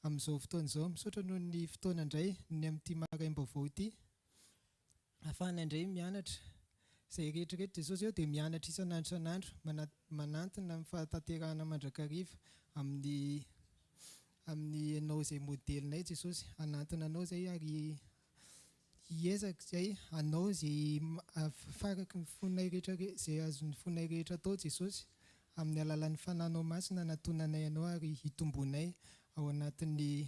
amin'izao fotoana izao. Misaotra noho ny fotoana indray ny amin'ity maraim-baovao ity. Ahafahana indray mianatra izay rehetra rehetra. Jesosy eo dia mianatra isan'andro isan'andro, manantona amin'ny fahatanterahana mandrakariva amin'ny amin'ny Ianao izay modelinay Jesosy. Hanantona Anao izay ary hiezaka izay hanao izay faraky ny fonay rehetra izay azon'ny fonay rehetra atao Jesosy amin'ny alalan'ny Fananao Masina hanatonanay Anao ary hitomboanay ao anatin'ny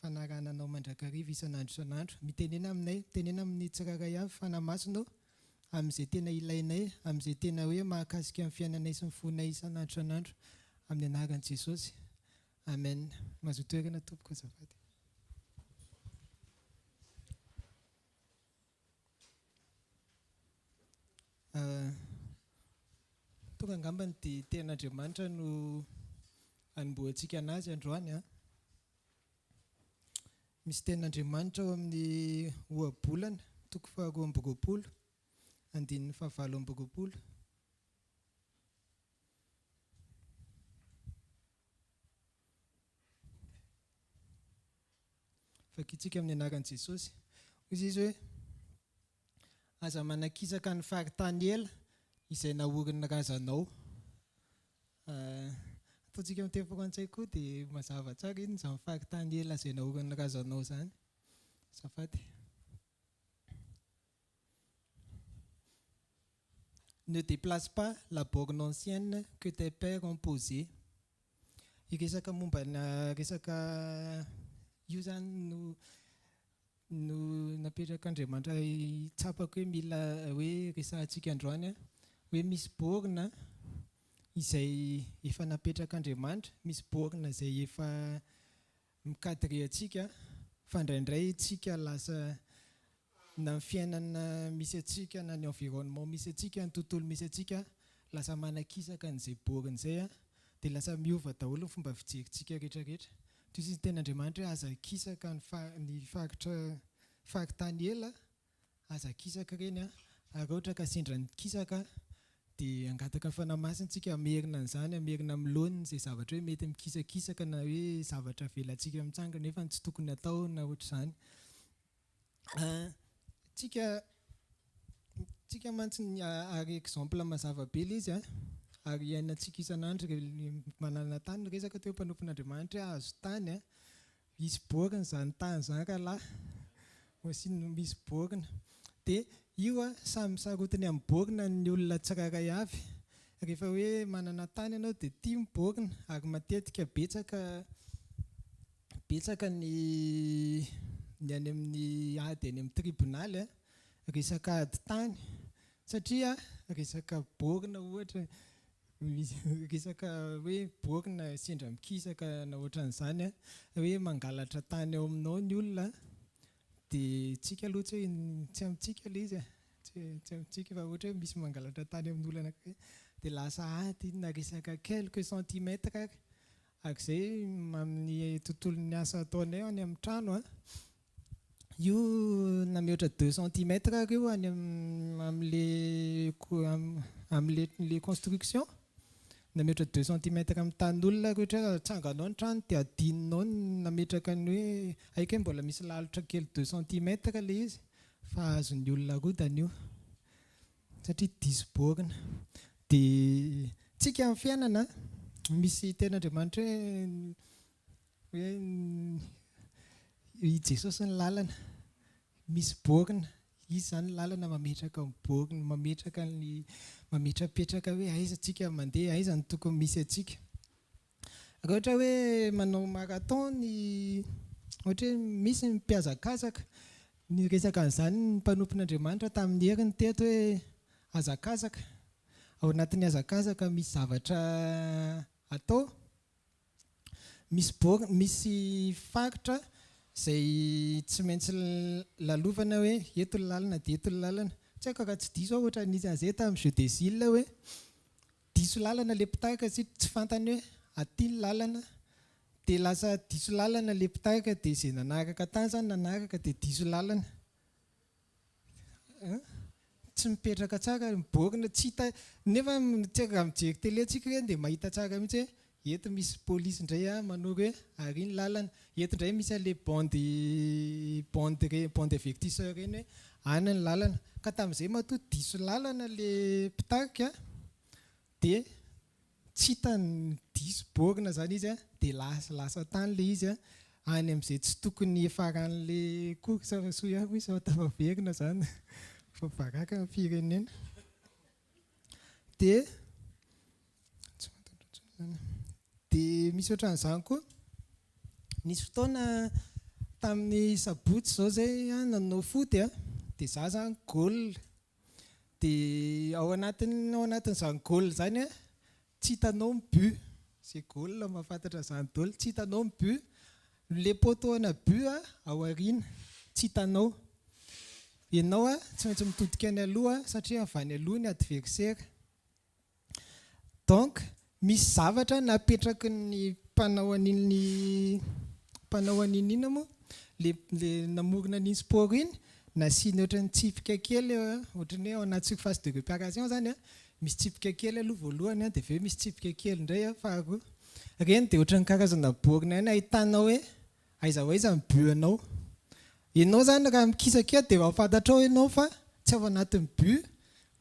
fanarahana Anao mandrakariva isan'andro isan'andro. Mitenena aminay, mitenena amin'ny tsirairay avy Fanahy Masina ô, amin'izay tena ilainay, amin'izay tena hoe mahakasika ny fiainanay sy ny fonay isan'andro isan'andro, amin'ny anaran'i Jesosy. Amen. Mazoa toerana tompoko azafady. Tonga angamba ny tenin'Andriamanitra no hanombohantsika anazy androany an. Misy tenin'Andriamanitra ao amin'ny Ohabolana, toko faharoa amby roapolo, andininy fahavalo amby roapolo. Vakintsika amin'ny anaran'i Jesosy. Hoy izy hoe, Aza manakisaka ny faritany ela izay naorin'ny razanao. Ataontsika amin'ny teny frantsay koa dia mazava tsara inona izany faritany ela izay naorin'ny razanao izany. Azafady. Ne déplace pas la borne ancienne que tes pères ont posée. Hiresaka momba ny resaka io izany no no napetrak'Andriamanitra tsapako hoe mila hoe resahantsika androany hoe misy borne izay efa napetrak'Andriamanitra, misy borne izay efa mi-cadrer antsika fa indraindray tsika lasa na ny fiainana misy antsika na ny environnement misy antsika, ny tontolo misy antsika lasa manakisaka an'izay borne izay an, dia lasa miova daholo ny fomba fijerintsika rehetra rehetra. Toy izay ny tenin'Andriamanitra hoe aza akisaka ny ny faritra faritany ela, aza akisaka ireny an, ary raha ohatra ka sendra nikisaka dia hangataka ny Fanahy Masina isika hamerina an'izany, hamerina amin'ny laoniny izay zavatra hoe mety mikisakisaka na hoe zavatra avelantsika mitsangana nefa tsy tokony atao na ohatr'izany. Tsika tsika mantsy ny ary exemple mazava be ilay izy an, ary iainantsika isan'andro ireo manana tany, niresaka teo mpanompon'Andriamanitra hoe azo tany an, misy borne izany tany izany rahalahy, asiana misy borne, dia io an samy sarotiny amin'ny borne ny olona tsirairay avy, rehefa hoe manana tany ianao dia tia ny borne ary matetika betsaka Betsaka ny ny any amin'ny ady any amin'ny tribonaly a, resaka ady tany satria resaka borne ohatra, misy resaka hoe borne sendra mikisaka na ohatran'izany a, hoe mangalatra tany ao aminao ny olona dia tsika aloha tsy hoe tsy amintsika ilay izy e, tsy tsy amintsika fa ohatra hoe misy mangalatra tany amin'olona anankiray dia lasa ady iny na resaka quelques centimètres ary. Araka izay, amin'ny tontolon'ny asa ataonay any amin'ny trano, io na mihoatra deux centimètres ary io any amin'ilay amin'ilay construction, na mihoatra deux centimètres amin'ny tanin'olona ary ohatra hoe atsanganao ny trano dia adinonao ny nametraka ny hoe hay kay mbola misy lalotra kely deux centimètres ilay izy fa azon'ny olona arodana io. Satria diso borne. Dia tsika amin'ny fiainana, misy tenin'Andriamanitra hoe hoe i Jesosy ny lalana. Misy borne. Izy izany ny lalana mametraka ny borne, mametraka ny mametrapetraka hoe aiza tsika mandeha, aiza no tokony misy antsika. Raha ohatra hoe manao marathon ny ohatra hoe misy ny mpihazakazaka, niresaka an'izany ny mpanompon'Andriamanitra tamin'ny heriny teto hoe hazakazaka, ao anatin'ny hazakazaka misy zavatra atao, misy borne, misy faritra izay tsy maintsy lalovana hoe eto ny lalana dia eto ny lalana. Tsy haiko raha tsy diso aho ohatra nisy an'izay tamin'ny jeux des îles hoe Diso lalana le mpitarika satria tsy fantany hoe aty ny lalana dia lasa diso lalana le mpitarika dia izay nanaraka tany zany nanaraka dia diso lalana an! Tsy mipetraka tsara ny borne tsy hita nefa tsy haiko raha mijery tele tsika ireny dia mahita tsara mihitsy hoe. Eto misy polisy indray a manoro hoe ary ny lalana. Eto indray misy an'ilay bande bande ireny bande avertisseur ireny hoe any ny lalana. Ka tamin'izay matoa diso lalana ilay mpitarika dia tsy hitany diso borne izany izy a, dia lasa lasa tany ilay izy a, any amin'izay tsy tokony hiafaran'ilay course fa soa ihany hoy izy fa tafaverina izany fa baraka ny firenena. Dia tsy fantatro intsony izany. Dia misy ohatran'izany koa, nisy fotoana tamin'ny sabotsy izao izay aho nanao foot a, dia izaho izany goal. Dia ao anatin'ny ao anatin'izany goal izany an, tsy hitanao ny but, izay goal mahafantatra an'izany daholo, tsy hitanao ny but, ilay poteau ana but an ao aoriana, tsy hitanao. Ianao an tsy maintsy mitodika any aloha satria avy any aloha ny adversaire. Donc misy zavatra napetraky ny mpanao an'iny mpanao an'iny inona moa? Le le namorona an'iny sport iny, nasiany ohatran'ny tsipika kely ohatran'ny hoe ao anaty surface de réparation zany an, misy tsipika kely aloha voalohany an, dia avy eo misy tsipika kely indray an faharoa. Ireny dia ohatran'ny karazana borne ihany ahitanao hoe Aiza ho aiza ny but anao? Ianao zany raha mikisaka eo dia efa fantatrao ianao fa tsy ao anatin'ny but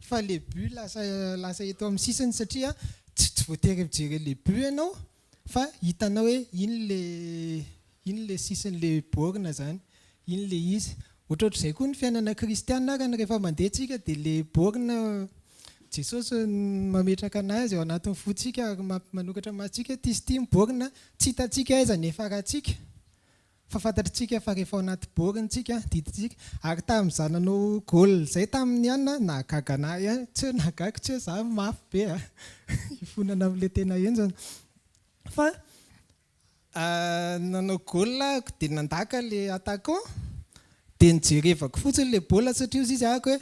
fa le but lasa lasa eto amin'ny sisiny satria tsy tsy voatery mijery an'le but ianao fa hitanao hoe iny le iny le sisin'le borne zany, iny le izy. Ohatrohatr'izay koa ny fiainana kristiana arany rehefa mandeha tsika dia le borne Jesosy mametraka anazy ao anatin'ny fontsika ary manokatra ny masontsika hoe ity sy ity ny borne, tsy hitantsika aiza ny hiafarantsika fa fantatritsika fa rehefa ao anaty borne tsika didintsika ary tamin'izaho nanao goal izay tamin'ny an nahagaga anah ihany, tsy hoe nahagaga tsy hoe izaho mafy be a, hifonana amin'ilay tena henjana fa Nanao goal ahako dia nandaka le attaquant dia nijerevako fotsiny le baolina satria ozy izy ahako hoe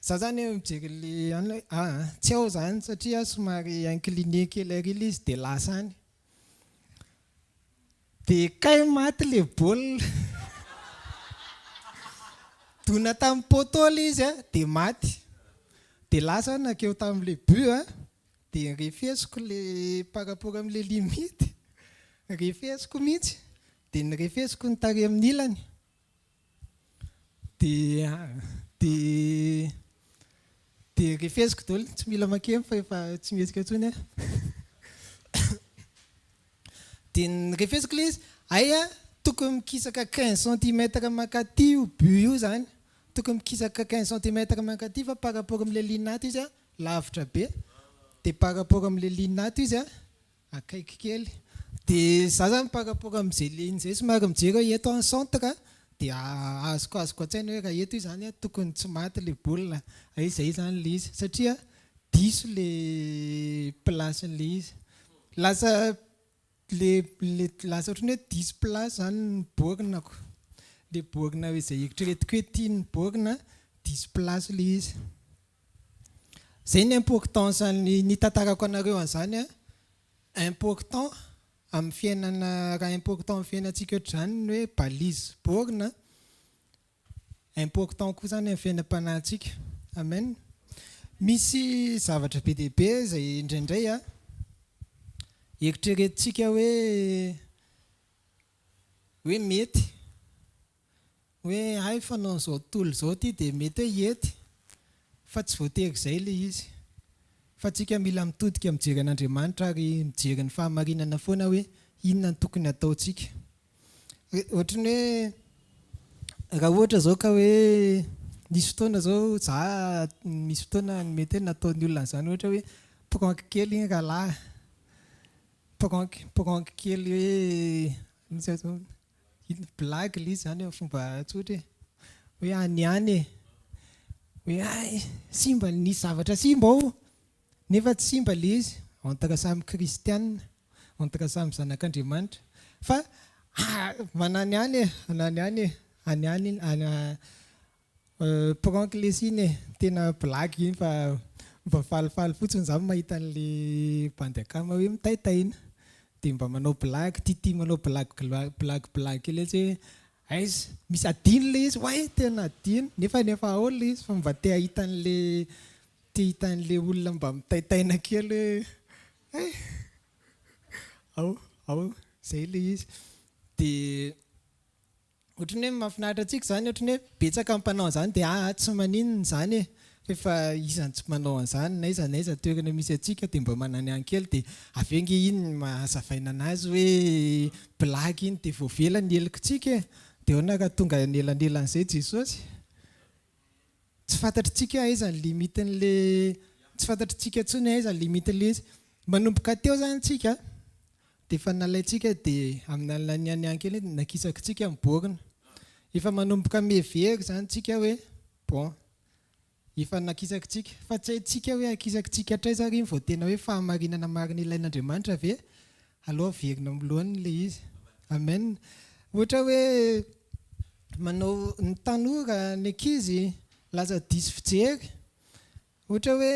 za zany mijery le any hoe aa tsy ao zany satria somary incliné kely ary le izy dia lasa any dia kay maty le baolina dona tamin'ny poteau le izy a dia maty dia lasa aho nankeo tamin'le but a. Dia refesiko le par rapport amle limite, refesiko mihitsy, dia nirefesiko ny tary amin'ny ilany, dia dia dia refesiko daholo, tsy mila makeny fa efa tsy mihetsika intsony aho, dia nirefesiko ilay izy, hay an, tokony mikisaka 15 centimètre mankaty io but io izany, tokony mikisaka 15 centimètre mankaty fa par rapport amin'ilay ligne ato izy an, Lavitra be, dia par rapport amin'ilay ligne ato izy a, akaiky kely. Dia za zany par rapport amin'izay ligne izay somary mijery hoe eto aho ny centre dia azoko azoko an-tsaina hoe raha eto izy zany a tokony tsy maty ilay baolina, hay izay zany ilay izy satria diso ilay place-n'ilay izy. Lasa le le lasa ohatran'ny hoe diso place zany ny borne-ko, ilay borne izay eritreretiko hoe tian'ny borne diso place ilay izy. Zay ny importance ny nitantarako anareo an'izany an, important amin'ny fiainana raha important amin'ny fiainantsika ohatr'izany ny hoe balise borne, important koa izany amin'ny fiainam-panahintsika. Amen. Misy zavatra be dia be izay indraindray an, eritreretintsika hoe hoe mety. Hoe hay fanaon'izao tontolo izao ity dia mety hoe hety fa tsy voatery izay ilay izy. Fa tsika mila mitodika mijery an'Andriamanitra ary mijery ny fahamarinana foana hoe inona no tokony hataontsika. Ohatry ny hoe raha ohatra izao ka hoe nisy fotoana izao za misy fotoana mety hoe nataon'ny olona an'izany ohatra hoe prank kely iny rahalahy, prank prank kely hoe Inona blague ilay izy izany amin'ny fomba tsotra e. Hoe any ihany e. Hoe hay, simba, nisy zavatra simba ao, nefa tsy simba ilay izy, entre samy kristiana, entre samy zanak'Andriamanitra. Fa manany ihany e, manany ihany e, any ihany iny, any Prank lesy iny e, tena blague iny fa mba falifaly fotsiny za mahita an'le bandy akama hoe mitaitaina de mba manao blague, tiatia manao blague blague blague kely etsy hoe aiza misy adino le izy oay tena adino nefa efa ao le izy fa mba te hahita an'le te hahita an'le olona mba mitaitaina kely hoe hay. Ao, ao, izay ilay izy. Dia ohatran'ny hoe mahafinaritra antsika izany, ohatran'ny hoe betsaka ny mpanao an'izany dia aa tsy maninona izany e, fa efa iza no tsy manao an'izany, n'aiza n'aiza toerana misy antsika dia mba manany ihany kely dia avy eo ange iny hazavaina an'azy hoe blague iny dia voavela ny helokintsika e, dia ahoana raha tonga anelanelan'izay Jesosy? Tsy fantatritsika aiza ny limite-n'le, tsy fantatritsika intsony aiza ny limite-n'le izy. Manomboka teo izany tsika dia efa nalaintsika dia amin'ny alalan'ny nianiany kely nakisakitsika ny borne. Efa manomboka mihevery izany tsika hoe bon, efa nakisakitsika. Fa tsy haintsika hoe akisakitsika hatraiza ary iny vao tena hoe fahamarinana marina ilain'Andriamanitra ve? Aleo averina amin'ny lohaniny ilay izy. Amen. Ohatra hoe manao ny tanora, ny ankizy lasa diso fijery. Ohatra hoe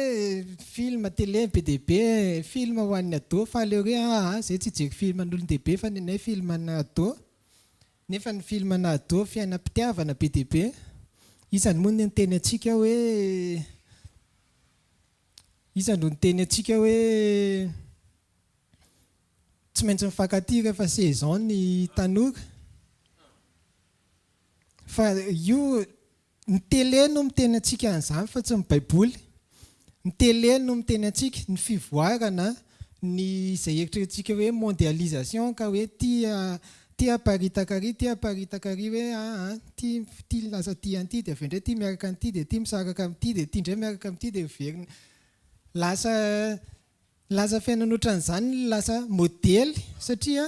film télé be dia be, film ho an'ny ado, faly ery hoe aa zay tsy hijery film an'olon-dehibe fa nenay film ana ado. Nefa ny film ana ado fiainam-pitiavana be dia be. Iza moa no niteny antsika hoe iza no niteny antsika hoe Tsy maintsy mifankatia rehefa saison ny tanora. Fa io ny télé no miteny antsika an'izany fa tsy ny baiboly. Ny télé no miteny antsika ny fivoarana, ny izay eritreretintsika hoe mondialisation ka hoe tia tia aparitaka ary tia aparitaka ary hoe aa tia tia lasa tia an'ity dia avy eo indray tia miaraka amin'ity dia tia misaraka amin'ity dia tia indray miaraka amin'ity dia miverina lasa Lasa fiainana ohatran'izany ny lasa modely satria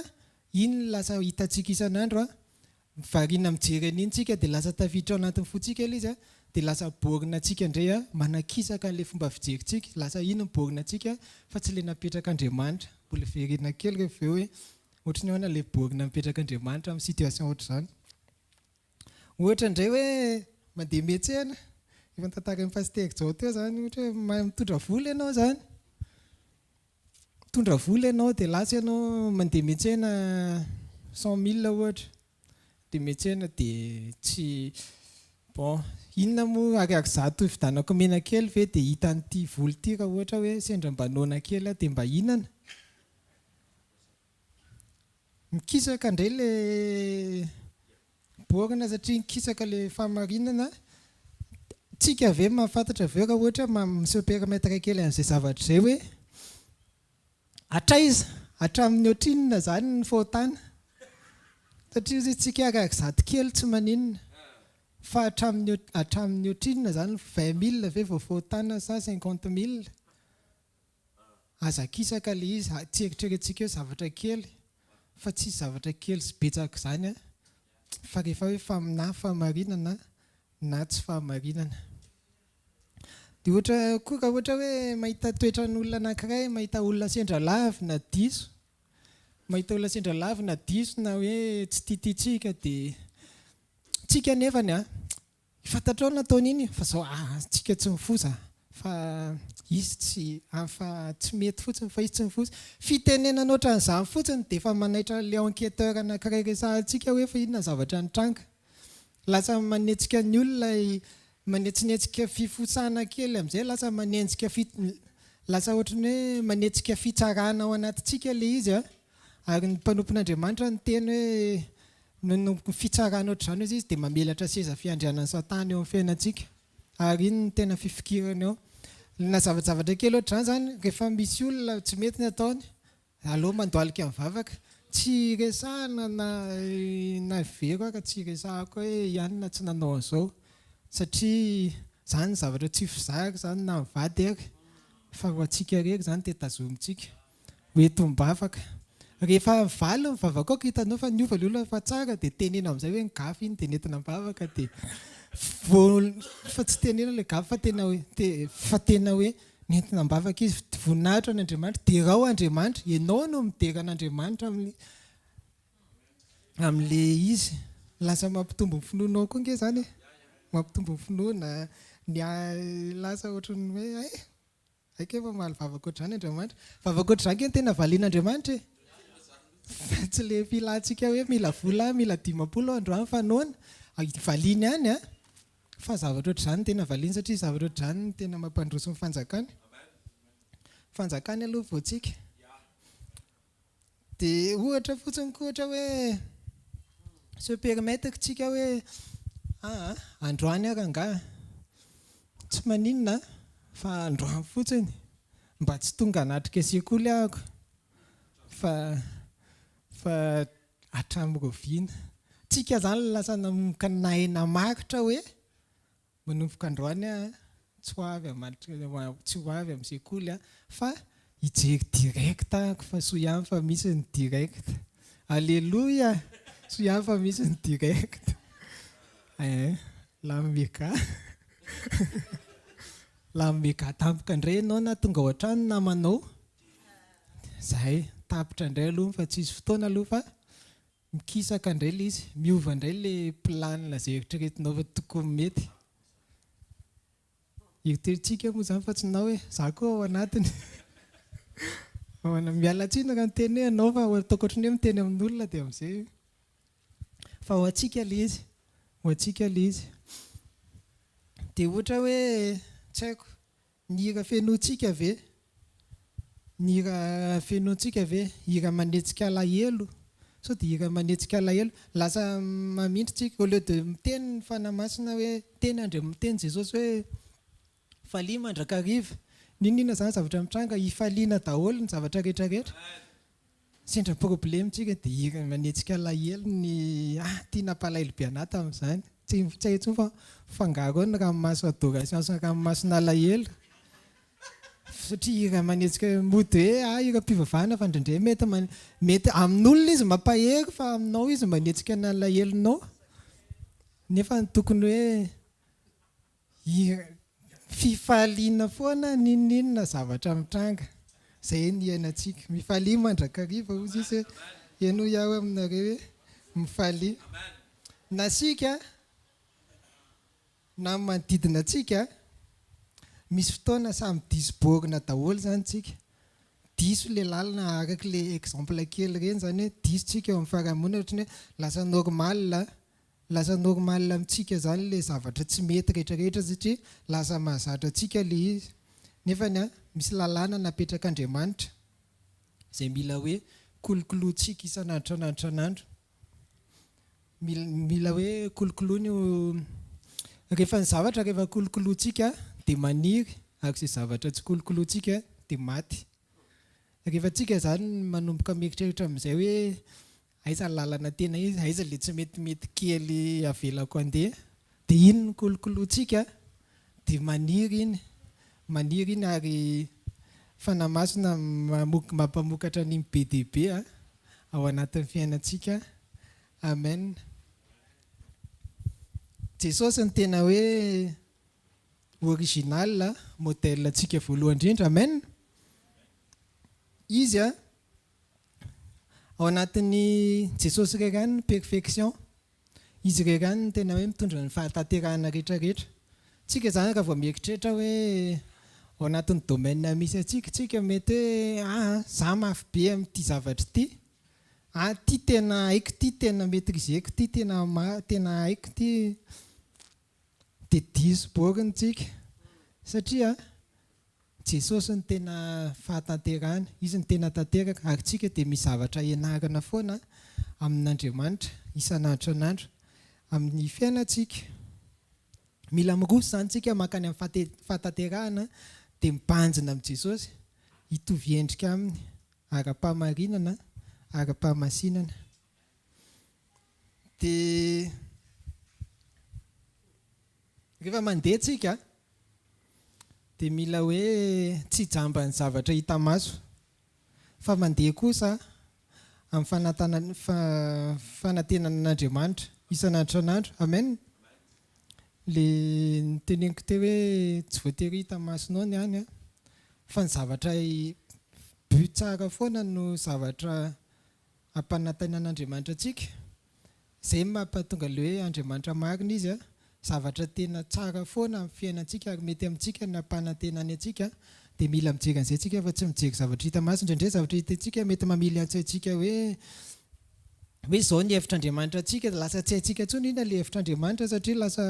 iny no lasa hitantsika isan'andro an, variana mijery an'iny tsika dia lasa tafiditra ao anatin'ny fontsika ilay izy an, dia lasa borne antsika indray an, manakisaka an'ilay fomba fijerintsika, lasa iny ny borne antsika fa tsy ilay napetrak'Andriamanitra. Mbola verenina kely rehefa avy eo hoe ohatry ny ahoana ilay borne napetrak'Andriamanitra amin'ny situation ohatr'izany. Ohatra indray hoe mandeha miantsena, efa notantarain'i Pasitera Jao teo izany, ohatra hoe mahay mitondra vola ianao izany, mitondra vola ianao dia lasa ianao mandeha miantsena cent mille ohatra, dia miantsena dia tsy, bon inona moa ariary zato hividianako menakely ve dia hitan'ity vola ity raha ohatra hoe sendra mba noana kely aho dia mba hihinana? Mikisaka indray ilay borne satria nikisaka ilay fahamarinana. Tsika ve mahafantatra avy eo raha ohatra mi-se permettre kely an'izay zavatra izay hoe hatraiza, hatramin'ny ohatrinona izany ny fahotana? Satria hozy tsika ariary kely tsy maninona fa hatramin'ny hatramin'ny ohatrinona izany, 20 mille ve vao fahotana sa 50 mille? Aza akisaka ilay izy, tsy eritreretintsika hoe zavatra kely, fa tsisy zavatra kely sy betsaka izany an, fa rehefa hoe na fahamarinana na tsy fahamarinana. Dia ohatra koa raha ohatra hoe mahita toetran'olona anankiray, mahita olona sendra lavo na diso, mahita olona sendra lavo na diso na hoe tsy tiatiantsika dia tsika anefany an, Fantatrao ny nataony iny fa zao ah tsika tsy mifosa fa izy tsy fa tsy mety fotsiny fa izy tsy mifosa. Fitenenana ohatran'izany fotsiny dia efa manaitra an'ilay enquêteur anankiray resahantsika hoe fa inona ny zavatra nitranga. Lasa manetsika ny olona manetsinetsika fifosana kely amin'izay lasa manenjika lasa ohatran'ny hoe manetsika fitsarana ao anatintsika ilay izy an. Ary ny mpanompon'Andriamanitra niteny hoe Noho ny fitsarana ohatr'izany hozy izy dia mamelatra seza fiandrianan'i Satana eo amin'ny fiainantsika. Ary iny no tena fifikirana eo. Na zavajavatra kely ohatr'izany izany, rehefa misy olona tsy mety ny ataony, aleo mandohalika mivavaka. Tsy resahana na na vero ara tsy resahako hoe i anona tsy nanao an'izao. Satria izany zavatra tsy fizara izany na mivady ary fa ho antsika irery izany dia tazomintsika. Ho entim-bavaka. Rehefa mivaly ny vavakao ka hitanao fa niova ilay olona fa tsara dia teneno amin'izay hoe nigafy iny dia nentina am-bavaka dia vao fa tsy teneno ilay gafy fa tena hoe fa tena hoe nentina am-bavaka izy voninahitra ho an'Andriamanitra derao Andriamanitra ianao no midera an'Andriamanitra amin'ny amin'ilay izy lasa mampitombo ny finoanao koa ange izany e mampitombo ny finoana ny lasa ohatran'ny hoe hay Hay kay mamaly vavaka ohatr'izany Andriamanitra. Vavaka ohatr'izany kay no tena valian'Andriamanitra e. Fa tsy le filantsika hoe mila vola, mila 50 aho androany fa noana. Valiany ihany an. Fa zavatra ohatr'izany no tena valiany satria zavatra ohatr'izany no tena mampandroso ny fanjakany. Fanjakany aloha vao tsika. Dia ohatra fotsiny koa ohatra hoe se permettre tsika hoe aa androany aho rangahy tsy maninona fa androany fotsiny mba tsy tonga hanatrika sekoly ahako fa fa hatramin'ny rahoviana. Tsika izany lasa nanomboka nahay namaritra hoe Manomboka androany aho tsy ho avy tsy ho avy amin'ny sekoly aho fa hijery direct ahako fa soa ihany fa misy ny direct. Aleloia! Soa ihany fa misy ny direct. Eh, lany mega. Lany mega tampoka indray ianao na tonga ao an-trano ny namanao. Zay, tapitra indray aloha fa tsisy fotoana aloha fa Mikisaka indray ilay izy, miova indray ilay planina izay eritreretinao fa tokony mety. Eritreritsika moa izany fa tsy nao hoe za koa ao anatiny. Miala tsiny raha niteny hoe ianao fa ataoko ohatran'ny hoe miteny amin'olona dia amin'izay. Fa ho antsika ilay izy, ho antsika ilay izy. Dia ohatra hoe tsy haiko, Ny hira fenointsika ve? Ny hira fenointsika ve? Hira manetsika alahelo? Sao dia hira manetsika alahelo? Lasa mamindra tsika, au lieu de miteny ny Fanahy Masina hoe, miteny Andriam, miteny Jesosy hoe mifalia mandrakariva. N'inon'inona izany zavatra mitranga, hifaliana daholo ny zavatra rehetra rehetra. Sendra problème tsika dia hira manetsika alahelo ny ah ty nampalahelo be anah tamin'izany. Tsy tsy hay intsony fa mifangaro eo ny ranomaso adoration sy ny ranomason'alahelo. Satria hira manetsika mody hoe ah hiram-pivavahana fa indraindray mety mety amin'olona izy mampahery fa aminao izy manetsika ny alahelonao. Nefa ny tokony hoe Hira fifaliana foana n'inon'inona zavatra mitranga. Izay ny iainantsika. Mifalia mandrakariva hozy izy hoe, eny hoy aho aminareo hoe mifalia. Na isika na ny manodidina antsika, misy fotoana samy diso borne daholo izany tsika. Diso ilay lalana araka ilay exemple kely ireny izany hoe diso tsika eo amin'ny fiarahamonina ohatran'ny hoe lasa normal Lasa normal amintsika zany le zavatra tsy mety rehetra rehetra satria lasa mahazatra antsika le izy. Nefany an, misy lalàna napetrak'Andriamanitra izay mila hoe kolokolointsika isan'andro isan'andro isan'andro. Mila mila hoe kolokoloina io, rehefa ny zavatra rehefa kolokolointsika dia maniry ary izay zavatra tsy kolokolointsika dia maty. Rehefa tsika zany manomboka mieritreritra amin'izay hoe Aiza ny lalana tena izy, aiza ilay tsy metimety kely avelako handeha, dia iny no kolokolointsika, dia maniry iny, maniry iny ary Fanahy Masina mampamokatra an'iny be dia be ao anatin'ny fiainantsika. Amen. Jesosy no tena hoe original, modèle antsika voalohany indrindra. Amen. Izy Ao anatin'i Jesosy irery ihany ny perfection. Izy irery ihany no tena hoe mitondra ny fahatanterahana rehetra rehetra. Tsika izany raha vao mieritreritra hoe ao anatin'ny domaine misy antsika tsika mety hoe aa za mafy be amin'ity zavatra ity, ah ity tena haiko ity tena maitriser-ko ity tena tena haiko ity, dia diso borne tsika satria Jesosy no tena fahatanterahana, Izy no tena tanteraka ary tsika dia misy zavatra ianarana foana amin'Andriamanitra isan'andro isan'andro amin'ny fiainantsika. Mila miroso izany tsika mankany amin'ny fahatanterahana dia mibanjina amin'i Jesosy, hitovy endrika Aminy ara-pahamarinana, ara-pahamasinana. Dia rehefa mandeha tsika dia mila hoe tsy jamban'ny zavatra hita maso fa mandeha kosa amin'ny fanantanana fanantenana an'Andriamanitra isan'andro isan'andro. Amen. Le noteneniko teo hoe tsy voatery hita masonao ny any fa ny zavatra but tsara foana no zavatra ampanantenan'Andriamanitra antsika. Izay no mampatonga ilay hoe Andriamanitra marina Izy a. Zavatra tena tsara foana amin'ny fiainantsika ary mety amintsika ny ampanantenany antsika dia mila mijery an'izay tsika fa tsy mijery zavatra hita maso. Indraindray zavatra hitantsika mety mamily an-tsaintsika hoe hoe izao ny hevitr'Andriamanitra antsika dia lasa tsy haintsika intsony inona ilay hevitr'Andriamanitra satria lasa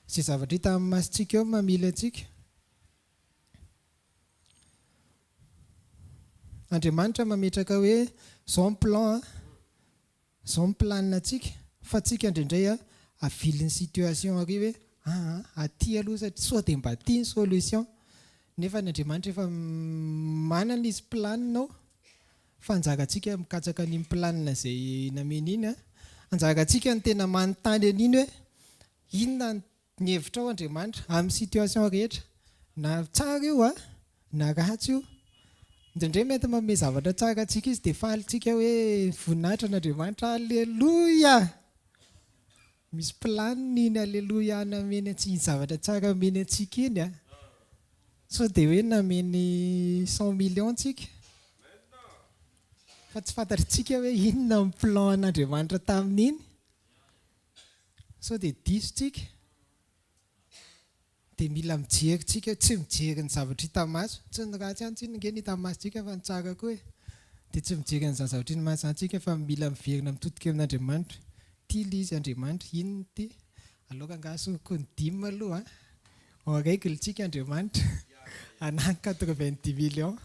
izay zavatra hita amin'ny masontsika eo no mamily antsika. Andriamanitra mametraka hoe zao ny plan a, zao ny planina antsika fa tsika indraindray a avilin'ny situation ary hoe aa aty aloha satria sao dia mba aty ny solution nefa ny Andriamanitra efa manana izy planina ao fa anjarantsika mikatsaka an'iny planina izay nameny iny a, anjarantsika ny tena manontany an'iny hoe inona ny hevitrao Andriamanitra amin'ny situation rehetra na tsara io a na ratsy io, indraindray mety manome zavatra tsara antsika izy dia faly tsika hoe voninahitra an'Andriamanitra aleloia! Misy planina iny aleloia nameny antsika iny zavatra tsara omeny antsika iny a! Sao dia hoe nameny cent millions tsika? Fa tsy fantatritsika hoe inona ny plan an'Andriamanitra tamin'iny? Sao dia diso tsika? Dia mila mijery tsika, tsy mijery ny zavatra hita maso, tsy ny ratsy ihany tsinona ange ny hita masontsika fa ny tsara koa e! Dia tsy mijery an'izany zavatra hita maso izany tsika fa mila miverina mitodika amin'Andriamanitra. Ity ilay izy Andriamanitra, inona ity? Aleoko angaha asoriko ny dime aloha an! En règle tsika Andriamanitra, anangy quatre-vingt-dix millions.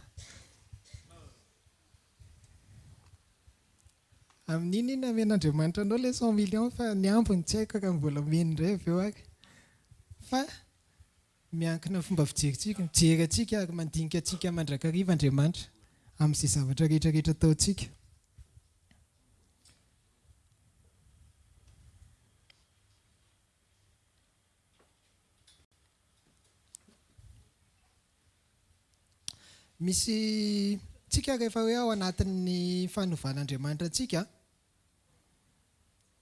Amin'iny iny amen'Andriamanitra anao ilay cent millions fa ny ambiny tsy haiko raha mbola omeny indray avy eo ary. Fa miankina amin'ny fomba fijerintsika, mijery antsika ary mandinika antsika mandrakariva Andriamanitra amin'izay zavatra rehetra rehetra ataontsika. Misy tsika rehefa hoe ao anatin'ny fanovan'Andriamanitra antsika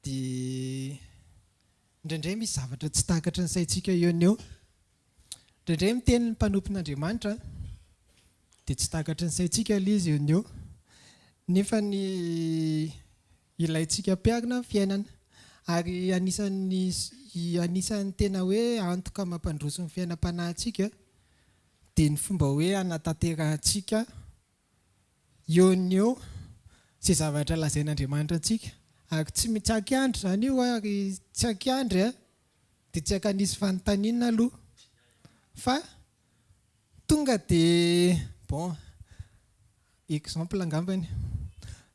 dia indraindray misy zavatra tsy takatry ny saintsika eo no eo. Indraindray miteny ny mpanompon'Andriamanitra dia tsy takatry ny saintsika ilay izy eo no eo. Nefa ny ilaintsika ampiharina ny fiainana. Ary anisan'ny anisan'ny tena hoe antoka mampandroso ny fiainam-panahintsika dia ny fomba hoe hanatanterahantsika eo no eo izay zavatra lazain'Andriamanitra antsika. Ary tsy tsy ankiandry izany io ary tsy ankiandry an, dia tsy ankanisy fanontaniana aloha fa tonga dia bon exemple angambany,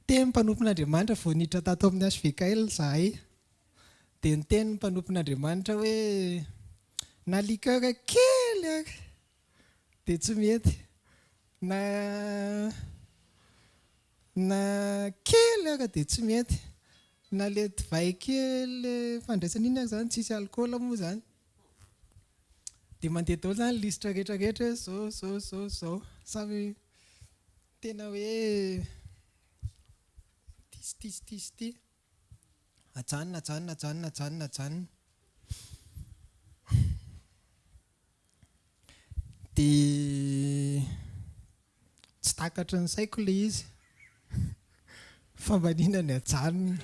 teny mpanompon'Andriamanitra vao niditra tato amin'ny HVKL izahay dia niteny ny mpanompon'Andriamanitra hoe na liqueur kely ary dia tsy mety, na na kely ary dia tsy mety, na le divay kely le fandraisana iny ary izany tsisy alcool moa izany. Dia mandeha daholo izany lisitra rehetra rehetra hoe zao zao zao zao. Samy tena hoe ity sy ity sy ity sy ity. Ajanona ajanona ajanona ajanona ajanona. Dia tsy takatry ny saiko ilay izy. Fa maninona ny ajanona?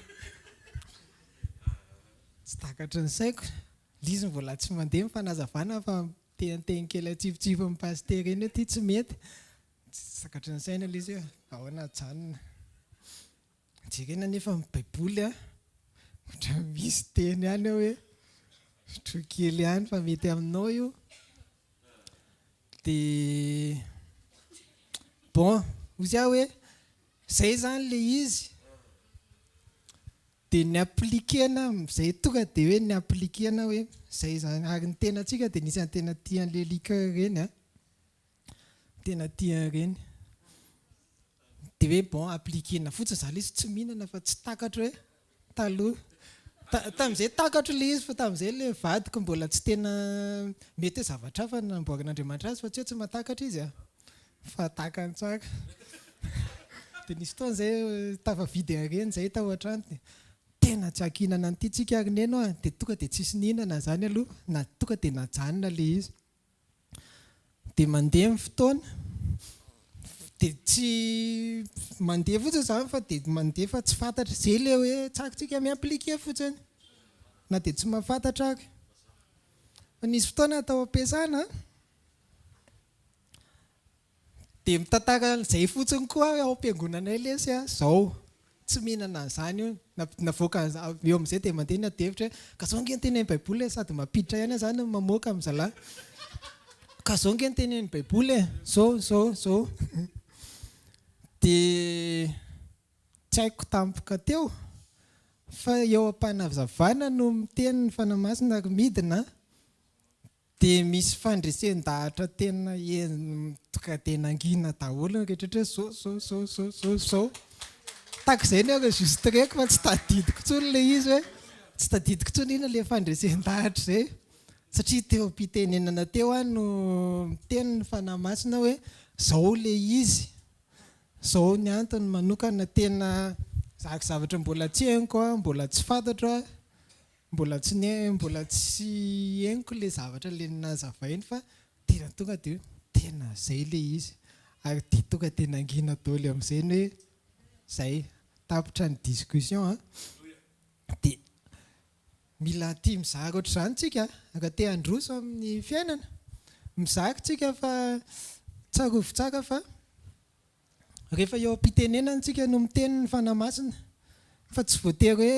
Tsy takatry ny saiko. Ilay izy mbola tsy mandeha ny fanazavana fa miteniteny kely atsifotsifon'ny pasitera eny hoe ity tsy mety. Tsy takatry ny saina ilay izy hoe ahoana ajanona. Jerena anefa ny baiboly a, ohatran'ny misy teny ihany ao hoe sotroy kely ihany fa mety aminao io. Dia bon, hozy aho hoe zay izany ilay izy. Dia ni-appliquer-na amin'izay tonga dia hoe ni-appliquer-na hoe zay izany. Ary ny tenantsika dia nisy tena tia an'ilay liqueur ireny an. Tena tia an'ireny. Dia hoe bon appliquer-na fotsiny izany ilay izy, tsy mihinana fa tsy takatro hoe taloha. Tamin'izay takatro ilay izy fa tamin'izay ilay vadiko mbola tsy tena, mety hoe zavatra hafa no namboarin'Andriamanitra azy fa tsy hoe tsy mahatakatra izy a! Fa takany tsara. Dia nisy fotoana izay tafavidy an'ireny izay tao an-trano dia tena tsy ankihinana an'ity tsika ry neny a! Dia tonga dia tsisy nihinana izany aloha, na tonga dia najanona ilay izy. Dia mandeha ny fotoana, dia tsy mandeha fotsiny izany fa dia mandeha fa tsy fantatra. Izay ilay hoe tsakotsika mi-appliquer fotsiny na dia tsy mahafantatra ary. Fa nisy fotoana tao am-piasana an, Dia mitantara an'izay fotsiny koa aho ao am-piangonanay lesy a, zao, tsy mihinana an'izany io, navoaka eo amin'izay dia mandeha ny adihevitra hoe ka zao ange ny tenenin'ny baiboly e, sady mampiditra ihany aho zany no mamoaka amin'ny zalahy, ka zao ange ny tenenin'ny baiboly e, zao, zao, zao. Dia tsy haiko tampoka teo fa eo am-panazavana no miteny ny Fanahy Masina ary midina dia misy fandresen-dahatra tena tonga dia nangina daholo ny rehetra hoe zao zao zao zao zao zao. Tahaka izay ny enregistreko fa tsy tadidiko intsony ilay izy hoe tsy tadidiko intsony inona ilay fandresen-dahatra izay. Satria teo am-pitenenana teo aho no miteny ny Fanahy Masina hoe zao ilay izy, zao ny antony manokana tena zary zavatra mbola tsy henoko, mbola tsy fantatro, mbola tsy mbola tsy henoko ilay zavatra ilay nazavainy fa tena tonga dia hoe tena zay ilay izy. Ary dia tonga dia nangina daholo amin'izay ny hoe zay, tapitra ny discussion an. Dia Mila tia mizara ohatr'izany tsika raha te handroso amin'ny fiainana. Mizara tsika fa tsarovy tsara fa rehefa eo am-pitenenana tsika no miteny ny Fanahy Masina fa tsy voatery hoe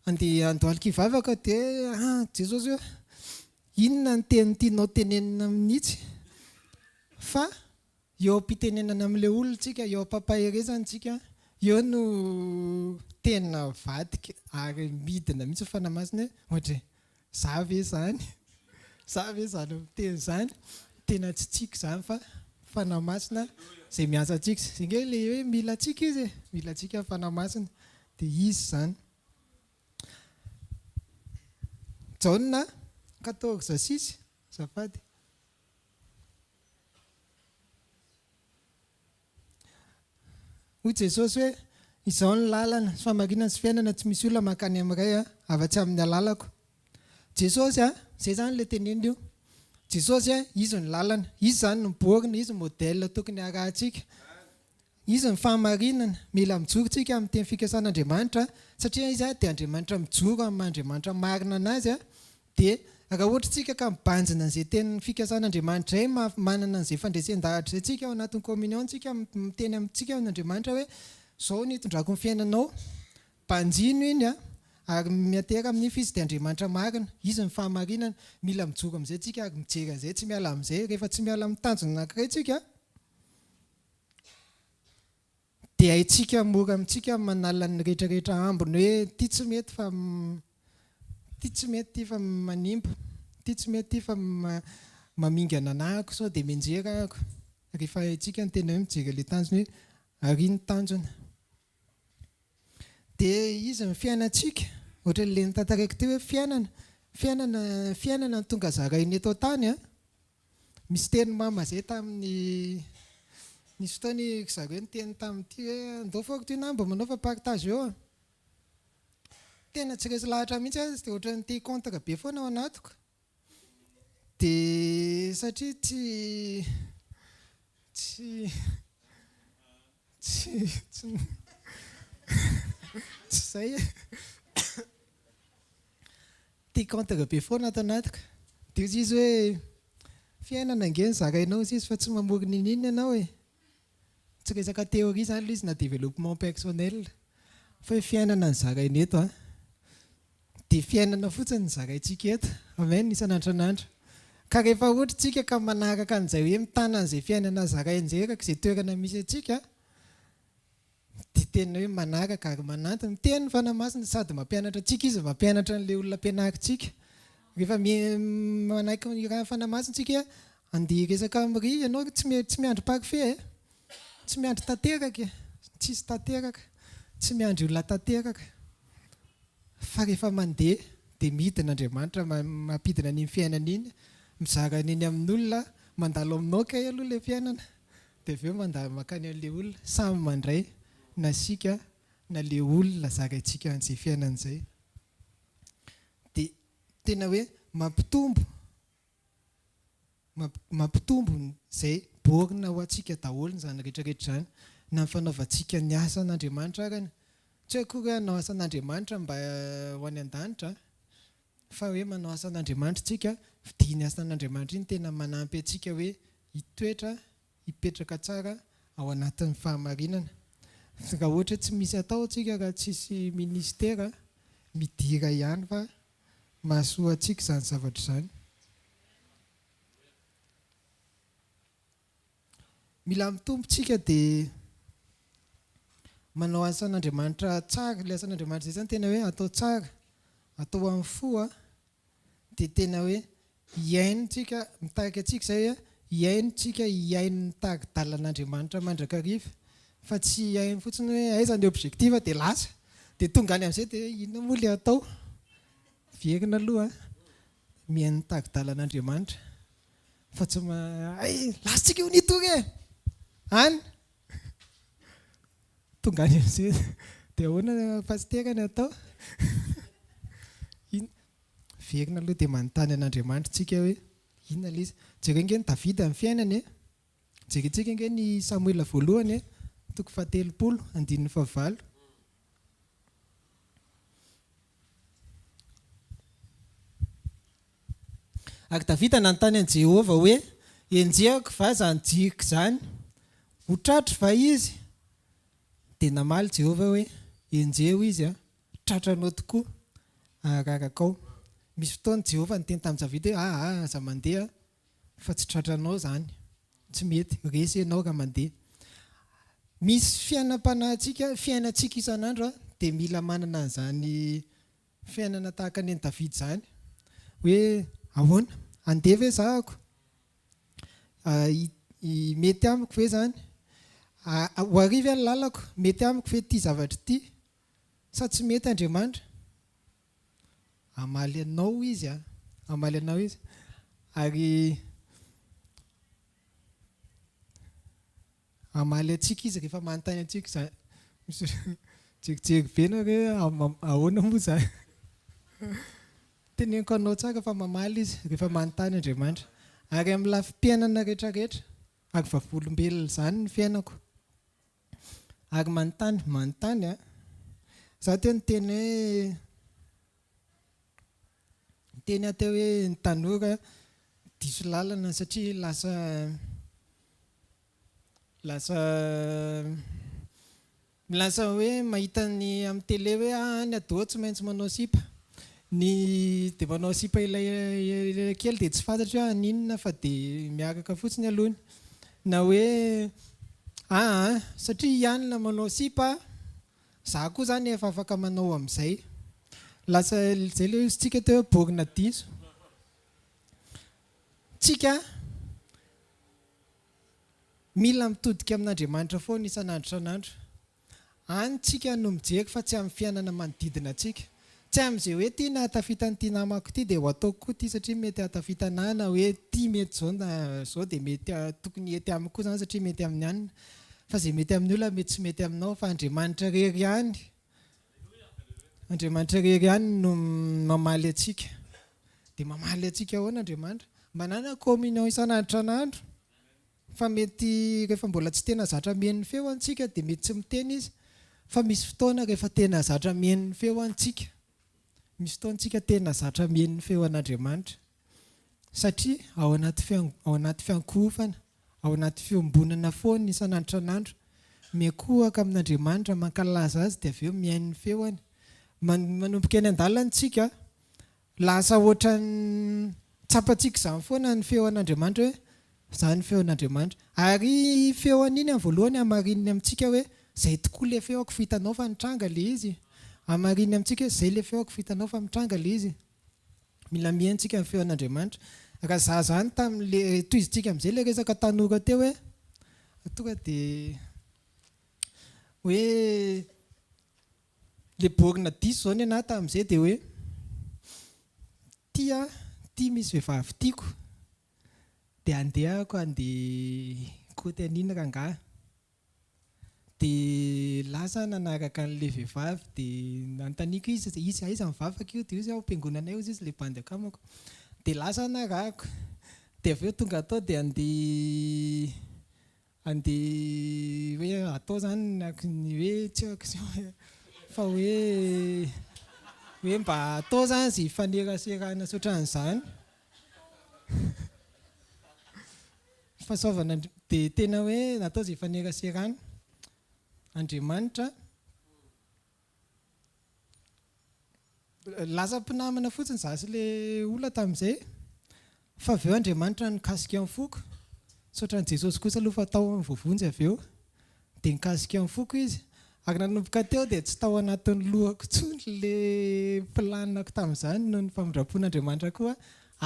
andeha handohalika hivavaka dia ah Jesosy ô inona ny teny tianao tenenina amin'itsy fa Eo am-pitenenana amin'ilay olona tsika, eo am-pampaherezana tsika, eo no tena vadika ary midina mihitsy ny Fanahy Masina hoe ohatra hoe za ve izany? Za ve izany miteny izany? Tena tsy tsika izany fa Fanahy Masina izay miasa antsika. Izay ange ilay hoe mila antsika Izy e, mila antsika ny Fanahy Masina dia Izy izany. Jaona 14 6, azafady. Hoy Jesosy hoe, Izao ny lalana, sy fahamarinana sy fiainana, tsy misy olona mankany amin'ny Ray afa-tsy amin'ny alalako. Jesosy, izay izany ilay teneniny io. Jesosy, Izy no lalana. Izy izany no borne, Izy no modèle tokony harahantsika. Izy ny fahamarinana. Mila mijoro tsika amin'ny teny fikasan'Andriamanitra satria Izy dia Andriamanitra mijoro amin'ny maha Andriamanitra marina an'Azy dia raha ohatra tsika ka mibanjina an'izay teny fikasan'Andriamanitra izay manana an'izay fandresen-dahatra izay tsika ao anatin'ny communion tsika miteny amintsika Andriamanitra hoe izao no hitondrako ny fiainanao banjino iny ary miantehera amin'iny fa Izy dia Andriamanitra marina Izy ny fahamarinana mila mijoro amin'izay tsika ary mijery an'izay tsy miala amin'izay rehefa tsy miala amin'ny tanjona anankiray tsika Dia haintsika mora amintsika ny manala ny rehetra rehetra ambiny hoe ity tsy mety fa ity tsy mety ity fa manimba, ity tsy mety ity fa mamingana anahako sao dia mianjera ahako. Rehefa haintsika ny tena hoe mijery ilay tanjona hoe ary ny tanjona. Dia izy ny fiainantsika, ohatran'ilay notantaraiko teo hoe fiainana, fiainana, fiainana no tonga zaraina eto an-tany an. Misy teny mama zay tamin'ny nisy fotoana ry zareo niteny tamin'ity hoe andao Fortuna mba manaova partage eo a. Tena tsy resy lahatra mihitsy aho dia ohatran'ny te contre be foana ao anatiko. Dia satria tsy tsy tsy tsy tsy zay e. Tia contre be foana ato anatiko. Dia hoy izy hoe, fiainana ange no zarainao hoy izy fa tsy mamorona n'inon'inona ianao e. Tsy resaka théorie izany ilay izy na développement personnel fa hoe fiainana no zaraina eto an. Dia fiainana fotsiny no zaraintsika eto. Amen, isan'andro isan'andro. Ka rehefa ohatra isika ka manaraka an'izay hoe mitana an'izay fiainana zaraina izay araka izay toerana misy antsika, Dia tena hoe manaraka ary manantona. Miteny ny Fanahy Masina sady mampianatra antsika Izy no mampianatra an'ilay olona ampianarintsika. Rehefa manaiky ny irahan'ny Fanahy Masina isika, andeha hiresaka amin'i ry ianao tsy tsy miandry parfait e! Tsy miandry tanteraka e! Tsisy tanteraka. Tsy miandry olona tanteraka. Fa rehefa mandeha dia midina Andriamanitra mampidina an'iny fiainana iny, mizara an'iny amin'olona, mandalo aminao kay aloha ilay fiainana. Dia avy eo mandalo mankany an'ilay olona, samy mandray na isika na ilay olona zaraintsika an'izay fiainana izay. Dia tena hoe mampitombo, mampitombo izay borne ho antsika daholo izany rehetra rehetra izany, na ny fanaovantsika ny asan'Andriamanitra arany. Tsy hoe akory hoe hanao asan'Andriamanitra mba ho any an-danitra an! Fa hoe manao asan'Andriamanitra tsika, dia iny asan'Andriamanitra iny tena manampy antsika hoe hitoetra, hipetraka tsara ao anatin'ny fahamarinana. Raha ohatra hoe tsy misy atao tsika, raha tsisy ministera, midira ihany fa mahasoa antsika izany zavatra izany. Mila mitombo tsika dia. Manao asan'Andriamanitra tsara, ilay asan'Andriamanitra izay izany tena hoe atao tsara, atao amin'ny fo a, dia tena hoe hihaino tsika, mitarika antsika izay a, hihaino tsika hihaino ny tari-dalan'Andriamanitra mandrakariva fa tsy hihaino fotsiny hoe aiza ny objectif dia lasa, dia tonga any amin'izay dia inona moa ilay atao? Verina aloha a, mihaino ny tari-dalan'Andriamanitra fa tsy ma, hay lasa tsika io nitory e! Any! Tonga any amin'izay dia ahoana pasitera ny atao? Inona? Verina aloha dia manontany an'Andriamanitra tsika hoe inona ilay izy. Jereo ange ny Davida ny fiainany e. Jerentsika ange ny Samoela voalohany e, toko fahatelopolo, andininy fahavalo. Ary Davida nanontany an'i Jehovah hoe, Henjehako va izany jiriko izany? Ho tratro va izy? Dia namaly Jehovah hoe, Henjeho izy, tratranao tokoa, ararakao. Misy fotoana Jehovah niteny tamin'i Davida hoe, Aa, aza mandeha, fa tsy tratranao izany. Tsy mety, resy ianao raha mandeha. Misy fiainam-panahintsika, fiainantsika isan'andro dia mila manana an'izany Fiainana tahaka ny an'i Davida izany. Hoe ahoana? Handeha ve zahako? Mety amiko ve izany? Ho ary ve ny lalako? Mety amiko ve ity zavatra ity? Sa tsy mety Andriamanitra? Hamaly anao Izy an! Hamaly anao Izy. Ary Hamaly antsika izy rehefa manontany antsika izany. Jerijery be nareo hoe ahoana moa izany. Teneniko anao tsara fa mamaly izy rehefa manontany Andriamanitra. Ary amin'ny lafim-piainana rehetrarehetra, ary vavolombelona izany ny fiainako. Ary manontany, manontany an. Izaho teo niteny hoe, niteny aho teo hoe ny tanora diso lalana satria lasa Lasa lasa hoe mahita ny amin'ny télé hoe ah ny ado tsy maintsy manao sipa. Ny dia manao sipa ilay ilay kely dia tsy fantatro hoe haninona fa dia miaraka fotsiny aloha. Na hoe aa satria i anona manao sipa, za koa zany efa afaka manao amin'izay. Lasa izay ilay hozy tsika teo hoe borne diso. Tsika Mila mitodika amin'Andriamanitra foana isan'andro isan'andro. Any tsika no mijery fa tsy amin'ny fiainana manodidina antsika. Tsy amin'izay hoe ity nahatafita an'ity namako ity dia ho ataoko koa ity satria mety hahatafita anà na hoe ity mety izao na izao dia mety tokony hety amiko koa izany satria mety amin'ny anona. Fa izay mety amin'ny olona mety tsy mety aminao fa Andriamanitra irery ihany Andriamanitra irery ihany no mamaly antsika. Dia mamaly antsika ahoana Andriamanitra? Manàna communion isan'andro isan'andro. Fa mety rehefa mbola tsy tena zatra mihaino ny feo antsika dia mety tsy miteny izy fa misy fotoana rehefa tena zatra mihaino ny feo antsika, misy fotoana tsika tena zatra mihaino ny feo an'Andriamanitra satria ao anaty ao anaty fiankohofana, ao anaty fiombonana foana isan'andro isan'andro, miankohoka amin'Andriamanitra, mankalaza azy dia avy eo mihaino ny feony. Manomboka eny an-dalana tsika Lasa ohatran'ny tsapantsika izany foana ny feo an'Andriamanitra hoe izany ny feon'Andriamanitra. Ary iny feony iny amin'ny voalohany hamarininy amintsika hoe izay tokoa ilay feoko fa hitanao fa nitranga ilay izy. Hamarininy amintsika hoe izay ilay feoko fa hitanao fa mitranga ilay izy. Mila mihaino tsika ny feon'Andriamanitra. Raha za izany tamin'ilay, tohizintsika amin'izay ilay resaka tanora teo hoe tonga dia hoe Le borne diso zao nenaha tamin'izay dia hoe tia tia misy vehivavy tiako dia andeha ako andeha hikoty an'iny rangahy dia lasa aho nanaraka an'ilay vehivavy dia nanontaniako izy izy aiza mivavaka io dia hoy izy ao am-piangonanay hozy izy ilay bandy akamako dia lasa aho narahako dia avy eo tonga tao dia andeha Andeha hoe atao zany ny hoe tsy haiko fa hoe hoe mba atao zany izay hifaneraserana sy ohatran'izany. Fahasoavana dia tena hoe natao izay hifaneraserana. Andriamanitra. Lasa mpinamana fotsiny za sy le olona tamin'izay fa avy eo Andriamanitra nikasika ny foko, misaotra an'i Jesosy kosa aloha fa tao aho no voavonjy avy eo, dia nikasika ny foko izy. Ary nanomboka teo dia tsy tao anatin'ny lohako intsony ilay planiko tamin'izany noho ny famindram-pon'Andriamanitra koa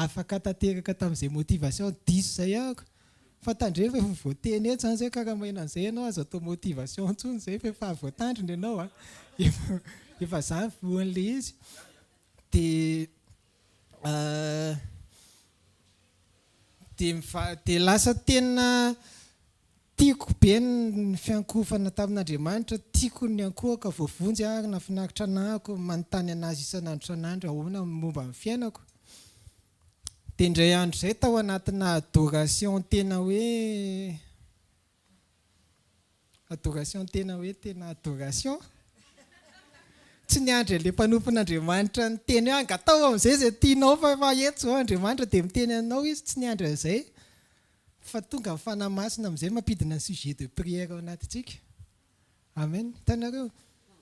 afaka tanteraka tamin'izay motivation diso izay ahako. Fa tandremo fa efa voateny eto izany izay ka raha maheno an'izay ianao aza atao motivation intsony izay fa efa voatandrina ianao a. Efa efa za voan'ilay izy. Dia dia dia lasa tena Tiako be ny fiankohofana tamin'Andriamanitra, tiako ny niankohoka, voavonjy aho ary nahafinaritra anahako manontany an'Azy isan'andro isan'andro ahoana ny momba ny fiainako. Dia indray andro izay tao anatina adoration tena hoe adoration tena hoe tena adoration, tsy niandry an'ilay mpanompon'Andriamanitra niteny hoe angatao amin'izay izay tianao fa efa eto izao Andriamanitra dia miteny anao Izy, tsy niandry an'izay. Fa tonga ny Fanahy Masina amin'izay mampidina ny sujet de prière ao anatintsika. Amen. Hitanareo?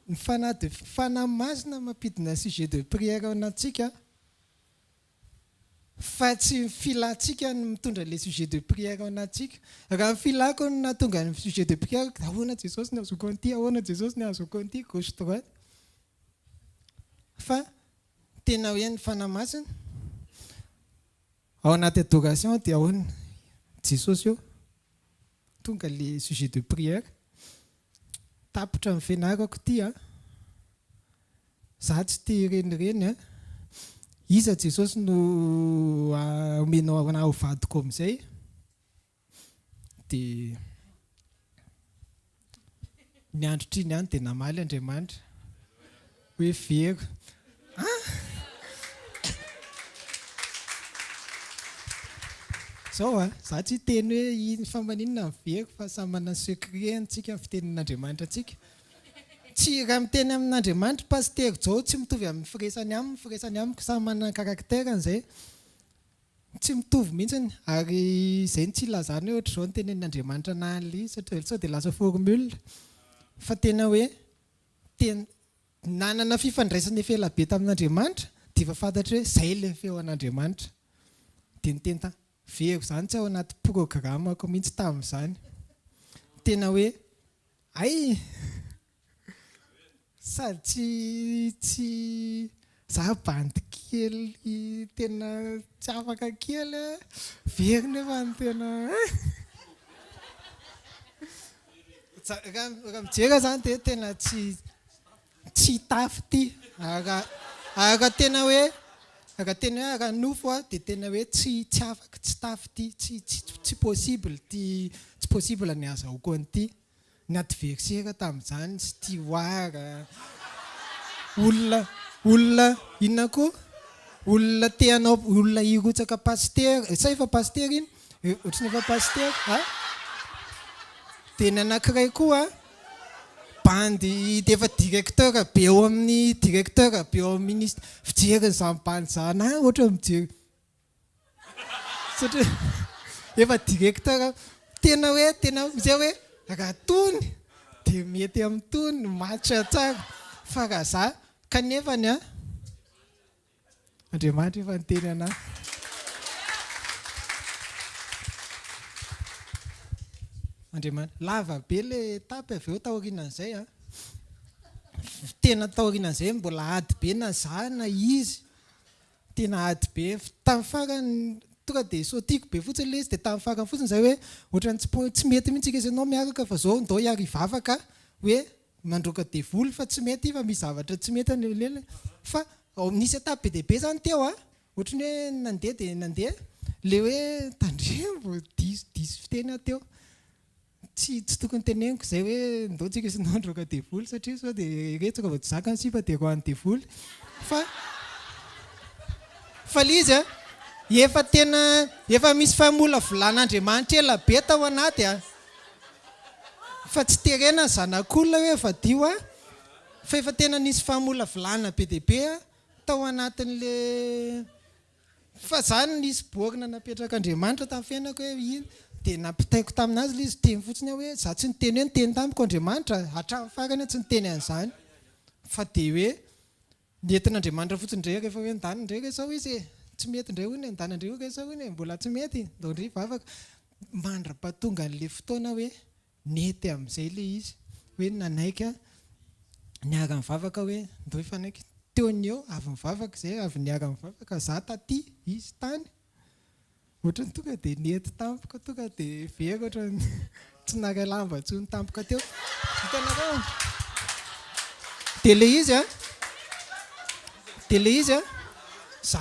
Ny Fanahy de Fanahy Masina mampidina ny sujet de prière ao anatintsika fa tsy ny filantsika no mitondra ilay sujet de prière ao anatintsika. Raha ny filako no nahatonga ny sujet de prière, ahoana Jesosy ny ahazoako an'ity, ahoana Jesosy ny ahazoako an'ity, gauche droite. Fa tena hoe ny Fanahy Masina Ao anaty adoration dia ahoana? Jesosy ô! Tonga le sujet de prière. Tapitra ny fianarako ity an! Za tsy te hirenireny an! Iza Jesosy no omenao anah ho vadiko amin'izay? Dia ny androtr'iny ihany dia namaly Andriamanitra hoe vero. Ah! Zao a, za tsy hiteny hoe iny fa maninona ny vero fa samy manana ny secret-ny tsika ny fitenin'Andriamanitra antsika. Tsy raha miteny amin'Andriamanitra Pasitera Jao tsy mitovy amin'ny firesany aminy, firesany amiko samy manana ny caractère-ny zay. Tsy mitovy mihitsiny, ary izay no tsy ilazana hoe ohatr'izao no tenenin'Andriamanitra anah an'ilay izy satria sao dia lasa formule fa tena hoe tena nanana fifandraisana efa ela be tamin'Andriamanitra dia efa fantatra hoe izay ilay feo an'Andriamanitra dia niteny ta vero izany tsy ao anaty programme-ko mihitsy tamin'izany tena hoe hay Sady tsy tsy za bandy kely tena tsy afaka kely a, very nefa ny tena raha mijery aho zany dia tena tsy tsy tafy ity raha raha tena hoe raha tena hoe ara-nofo aho dia tena hoe tsy tsy afaka tsy tafy ity tsy tsy tsy possible ity tsy possible ny ahazahoako an'ity. Ny adversaire tamin'izany steward, olona olona inona koa? Olona te hanao olona hirotsaka pasitera, sa efa pasitera iny? Ohatran'ny efa pasitera a? Dia ny anankiray koa bandy dia efa directeur be ao amin'ny directeur be ao amin'ny ministère, fijerin'izany bandy izany ahy ohatran'ny mijery Satria efa directeur tena hoe tena zay hoe raha tony dia mety amin'ny tony match tsara fa raha za kanefany an Andriamanitra efa niteny anah. Andriamanitra lava be le étape avy eo taorianan'izay an. Tena taorianan'izay mbola ady be na za na izy. Tena ady be. Tamin'ny farany tonga dia sautiko be fotsiny ilay izy dia tamin'ny farany fotsiny izay hoe ohatran'ny tsy po- tsy mety mihitsy isika sy ianao miaraka fa izao ndao hiara hivavaka hoe mandroaka devoly fa tsy mety fa misy zavatra tsy mety any lela fa nisy étape be dia be izany teo an, ohatran'ny hoe nandeha dia nandeha ilay hoe tandremo diso diso fiteny aho teo. Tsy tsy tokony teneniko izay hoe ndao tsika sy nao ndroaka devoly satria sao dia ireto raha vao tsy zaka ny sipa dia roahan'ny devoly fa fa le izy a efa tena efa misy famolavolan'Andriamanitra ela be tao anaty a fa tsy terena ny zanak'olona hoe vadio a fa efa tena nisy famolavolana be dia be a tao anatin'le Fa zany nisy borne napetrak'Andriamanitra tamin'ny fiainako hoe iny dia nampitaiko tamin'azy ilay izy, teny fotsiny aho hoe za tsy niteny hoe niteny tamiko Andriamanitra, hatramin'ny farany aho tsy niteny an'izany fa dia hoe nentin'Andriamanitra fotsiny indray rehefa hoe ndany indray resaho izy e, tsy mety indray hono e, ndany indray resaho hono e, mbola tsy mety, ndao indray hivavaka, mandra-pahatonga an'ilay fotoana hoe Nety amin'izay ilay izy, hoe nanaiky aho. Niara-nivavaka hoe ndao hifanaiky. Teo ny eo, avy nivavaka izay, avy niara-nivavaka, za taty, izy tany. Ohatran'ny tonga dia nety tampoka, tonga dia very ohatran'ny tsy naray lamba intsony tampoka teo. Hitanareo? Dia ilay izy an, dia ilay izy an, za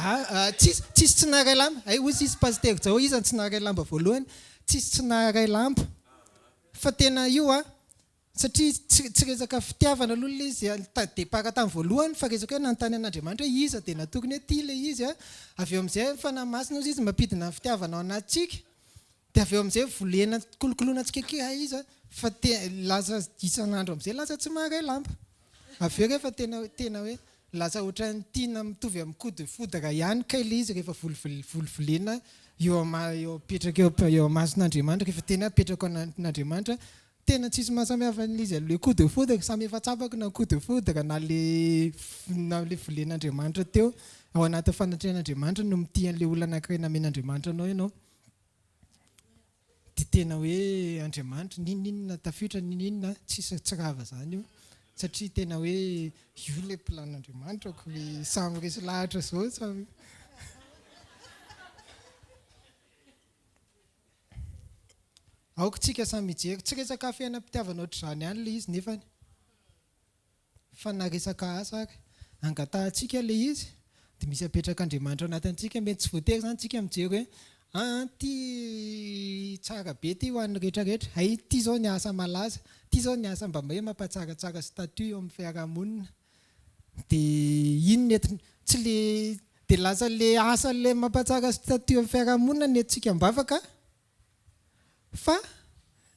tsisy tsisy tsy naray lamba, hay hoy izy Pasitera Jao iza no tsy naray lamba voalohany, tsisy tsy naray lamba. Fa tena io an, Satria tsy tsy resaka fitiavana aloha ilay izy ta départ tamin'ny voalohany fa resaka hoe nanontany an'Andriamanitra hoe iza dia natokony hoe ity ilay izy a, avy eo amin'izay ny Fanahy Masina hozy izy mampidina ny fitiavana ao anatintsika dia avy eo amin'izay volena kolokoloina tsikelikely hay iza fa te lasa isan'andro amin'izay lasa tsy maharay lamba avy eo rehefa tena tena hoe lasa ohatran'ny tiana mitovy amin'ny coup de foudre ihany kay ilay izy rehefa volivolena eo ama eo apetraka eo eo imason'Andriamanitra rehefa tena apetraka ao anatin'Andriamanitra Tena tsisy mahasamihafa an'ilay izy le coup de foudre, samy efa tsapako na coup de foudre na le na le volen'Andriamanitra teo, ao anatin'ny fanatrehan'Andriamanitra no mitia an'ilay olona anankiray namen'Andriamanitra anao ianao, dia tena hoe Andriamanitra n'inon'inona tafiotra n'inon'inona tsisy tsy rava zany io, satria tena hoe io ilay plan'Andriamanitra ko samy resy lahatra zao samy. Aoka tsika samy hijery. Tsy resaka fiainam-pitiavana ohatr'izany ihany ilay izy nefany fa na resaka asa ary. Angatahantsika ilay izy dia misy apetrak'Andriamanitra ao anatintsika. Mety tsy voatery izany tsika mijery hoe aa ity tsara be ity ho an'ny rehetra rehetra. Hay ity izao ny asa malaza, ity izao ny asa mba hoe mampatsaratsara statut eo amin'ny fiarahamonina. Dia iny ny entiny, tsy le dia lasa le asa le mampatsara statut amin'ny fiarahamonina ny entintsika am-bavaka fa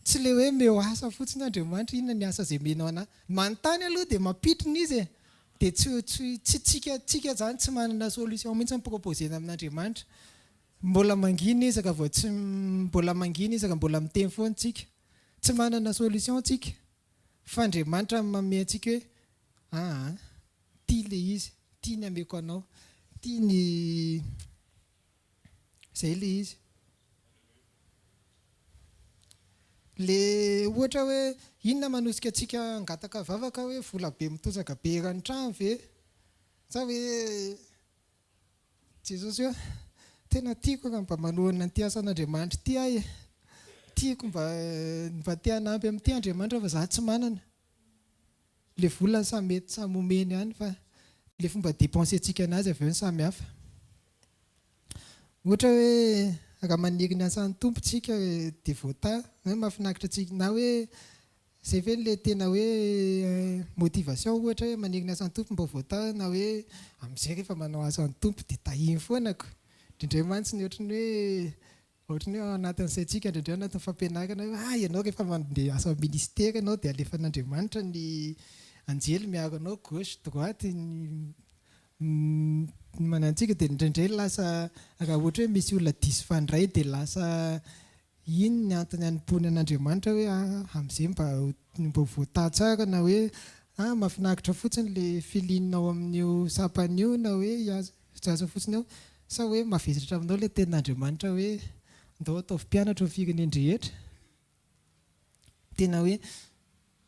tsy le hoe omeo asa fotsiny Andriamanitra, inona ny asa izay omenao anah. Manontany aloha dia mampitrina izy e. Dia tsy tsy tsy tsika tsika izany tsy manana solution mihitsy mi-proposer-na amin'Andriamanitra. Mbola mangina izy raha vao tsy mbola mangina izy raha mbola miteny foana tsika. Tsy manana solution tsika. Fa Andriamanitra no manome antsika hoe aa ty le izy, ty ny ameko anao, ty ny zay le izy. Le ohatra hoe inona manosika antsika hangataka vavaka hoe vola be mitosaka be eran'ny trano ve? Sa hoe Jesosy ô, tena tiako raha mba manohana an'ity asan'Andriamanitra ity aho e. Tiako mba mba te hanampy amin'ity Andriamanitra fa za tsy manana. Le vola samy mety samy omeny ihany fa le fomba dépenser-ntsika anazy avy eo no samy hafa. Ohatra hoe raha maniry ny asan'ny Tompo tsika dia voatahy, hoe mahafinaritra antsika na hoe Zay ve le tena hoe motivation ohatra hoe maniry ny asan'ny Tompo mba ho voatahy na hoe amin'izay rehefa manao asan'ny Tompo dia tahiny foana ko. Indraindray mantsy ny ohatran'ny hoe ohatran'ny hoe ao anatin'ny saintsika indraindray ao anatin'ny fampianarana hoe ah ianao rehefa mandeha asa ministera ianao dia alefan'Andriamanitra ny anjely miaro anao gauche droite ny ny manantsika dia indraindray lasa raha ohatra hoe misy olona diso fandray dia lasa Iny ny antony hanompoany an'Andriamanitra hoe amin'izay mba mba ho voatahy tsara na hoe ah mahafinaritra fotsiny le feeling ao amin'io sampana io na hoe hiasa fotsiny ao sa hoe mavesatra aminao le tenin'Andriamanitra hoe ndao ataovy mpianatra ny firenen-drehetra. Tena hoe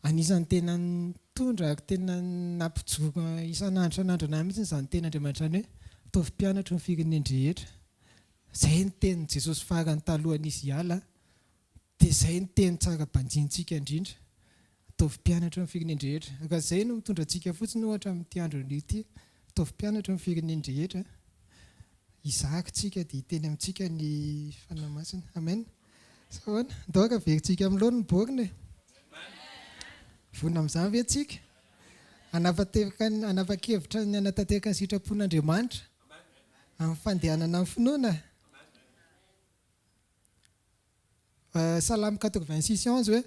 anisan'ny tena nitondra ary tena nampijoro isan'andro isan'andro an'ahy mihitsy izany tenin'Andriamanitra izany hoe ataovy mpianatro ny firenen-drehetra. Izay ny tenin'i Jesosy farany talohan'izy hiala, dia izay ny teny tsara banjinintsika indrindra, ataovy mpianatro ny firenen-drehetra. Raha izay no mitondra antsika fotsiny ohatra amin'ity andro anio ity, ataovy mpianatro ny firenen-drehetra, hizaka tsika dia hiteny amintsika ny Fanahy Masina. Amen. Sa ahoana? Ndao ary averintsika amin'ny laoniny ny borne e. Vonona amin'izany ve tsika? Hanapa-kevitra ny hanatanteraka ny sitrapon'Andriamanitra. Amin'ny fandehanana amin'ny finoana. Salamo 86 11 hoe.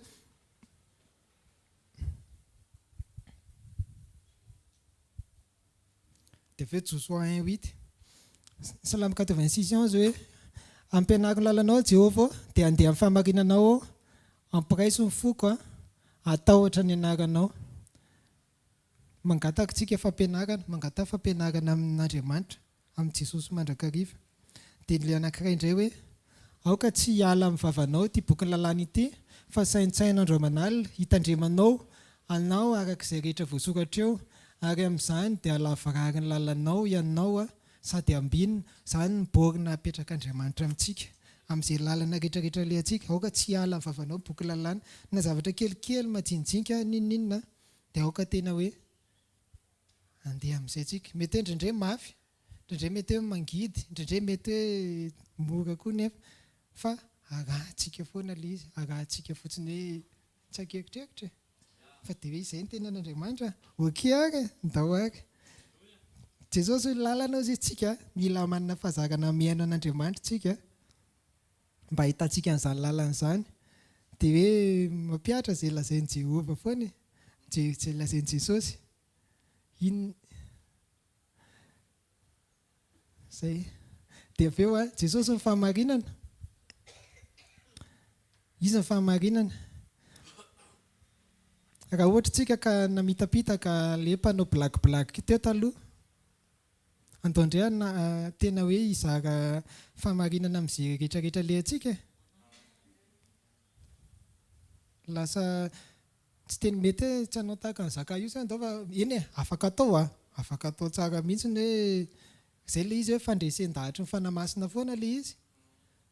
Dia avy eo Josoa 1 8. Salamo 86 11 hoe ampianaro ny lalanao Jehovah ô, dia handeha amin'ny fahamarinanao aho, ampiraiso ny foko hatahotra ny anaranao. Mangataka isika fampianarana, mangataha fampianarana amin'Andriamanitra, amin'i Jesosy mandrakariva. Dia ilay anankiray indray hoe, Aoka tsy hiala amin'ny vavanao ity bokin'ny lalàna ity, fa saintsaino andro aman'alina, hitandremanao Anao araka izay rehetra voasoratra eo, ary amin'izany dia halavorary ny lalanao ianao sady ambinina. Izany ny borne apetrak'Andriamanitra amintsika, amin'izay lalana rehetra rehetra alehantsika. Aoka tsy hiala amin'ny vavanao ny boky lalàna, na zavatra kelikely, majinijinika, n'inon'inona, dia aoka tena hoe handeha amin'izay tsika. Mety hoe indraindray mafy, indraindray mety hoe mangidy, indraindray mety hoe mora koa nefa, fa arahantsika foana ilay izy, arahantsika fotsiny hoe tsy ankehitrehitra e! Fa dia hoe izay ny tenin'Andriamanitra. Ok ary e! Ndao ary. Jesosy hoy lalana hozy tsika, mila manana fahazarana mihaino an'Andriamanitra tsika mba hahitantsika an'izany lalana izany. Dia hoe mampihatra izay lazain'i Jehovah foana e! Izay lazain'i Jesosy. Inn. Izay. Dia avy eo, Jesosy ny fahamarinana. Izy ny fahamarinana. Raha ohatra tsika ka namitapitaka le mpanao blague blague teo taloha, andao ndray na tena hoe hizara fahamarinana amin'izay rehetra rehetra alehantsika e. Lasa Tsy teny mety hoe tsy hanao tahaka an'i Zakaiosy aho ndao fa eny e, afaka atao a, afaka atao tsara mihitsy ny hoe izay ilay izy hoe fandresen-dahatry ny Fanahy Masina foana ilay izy,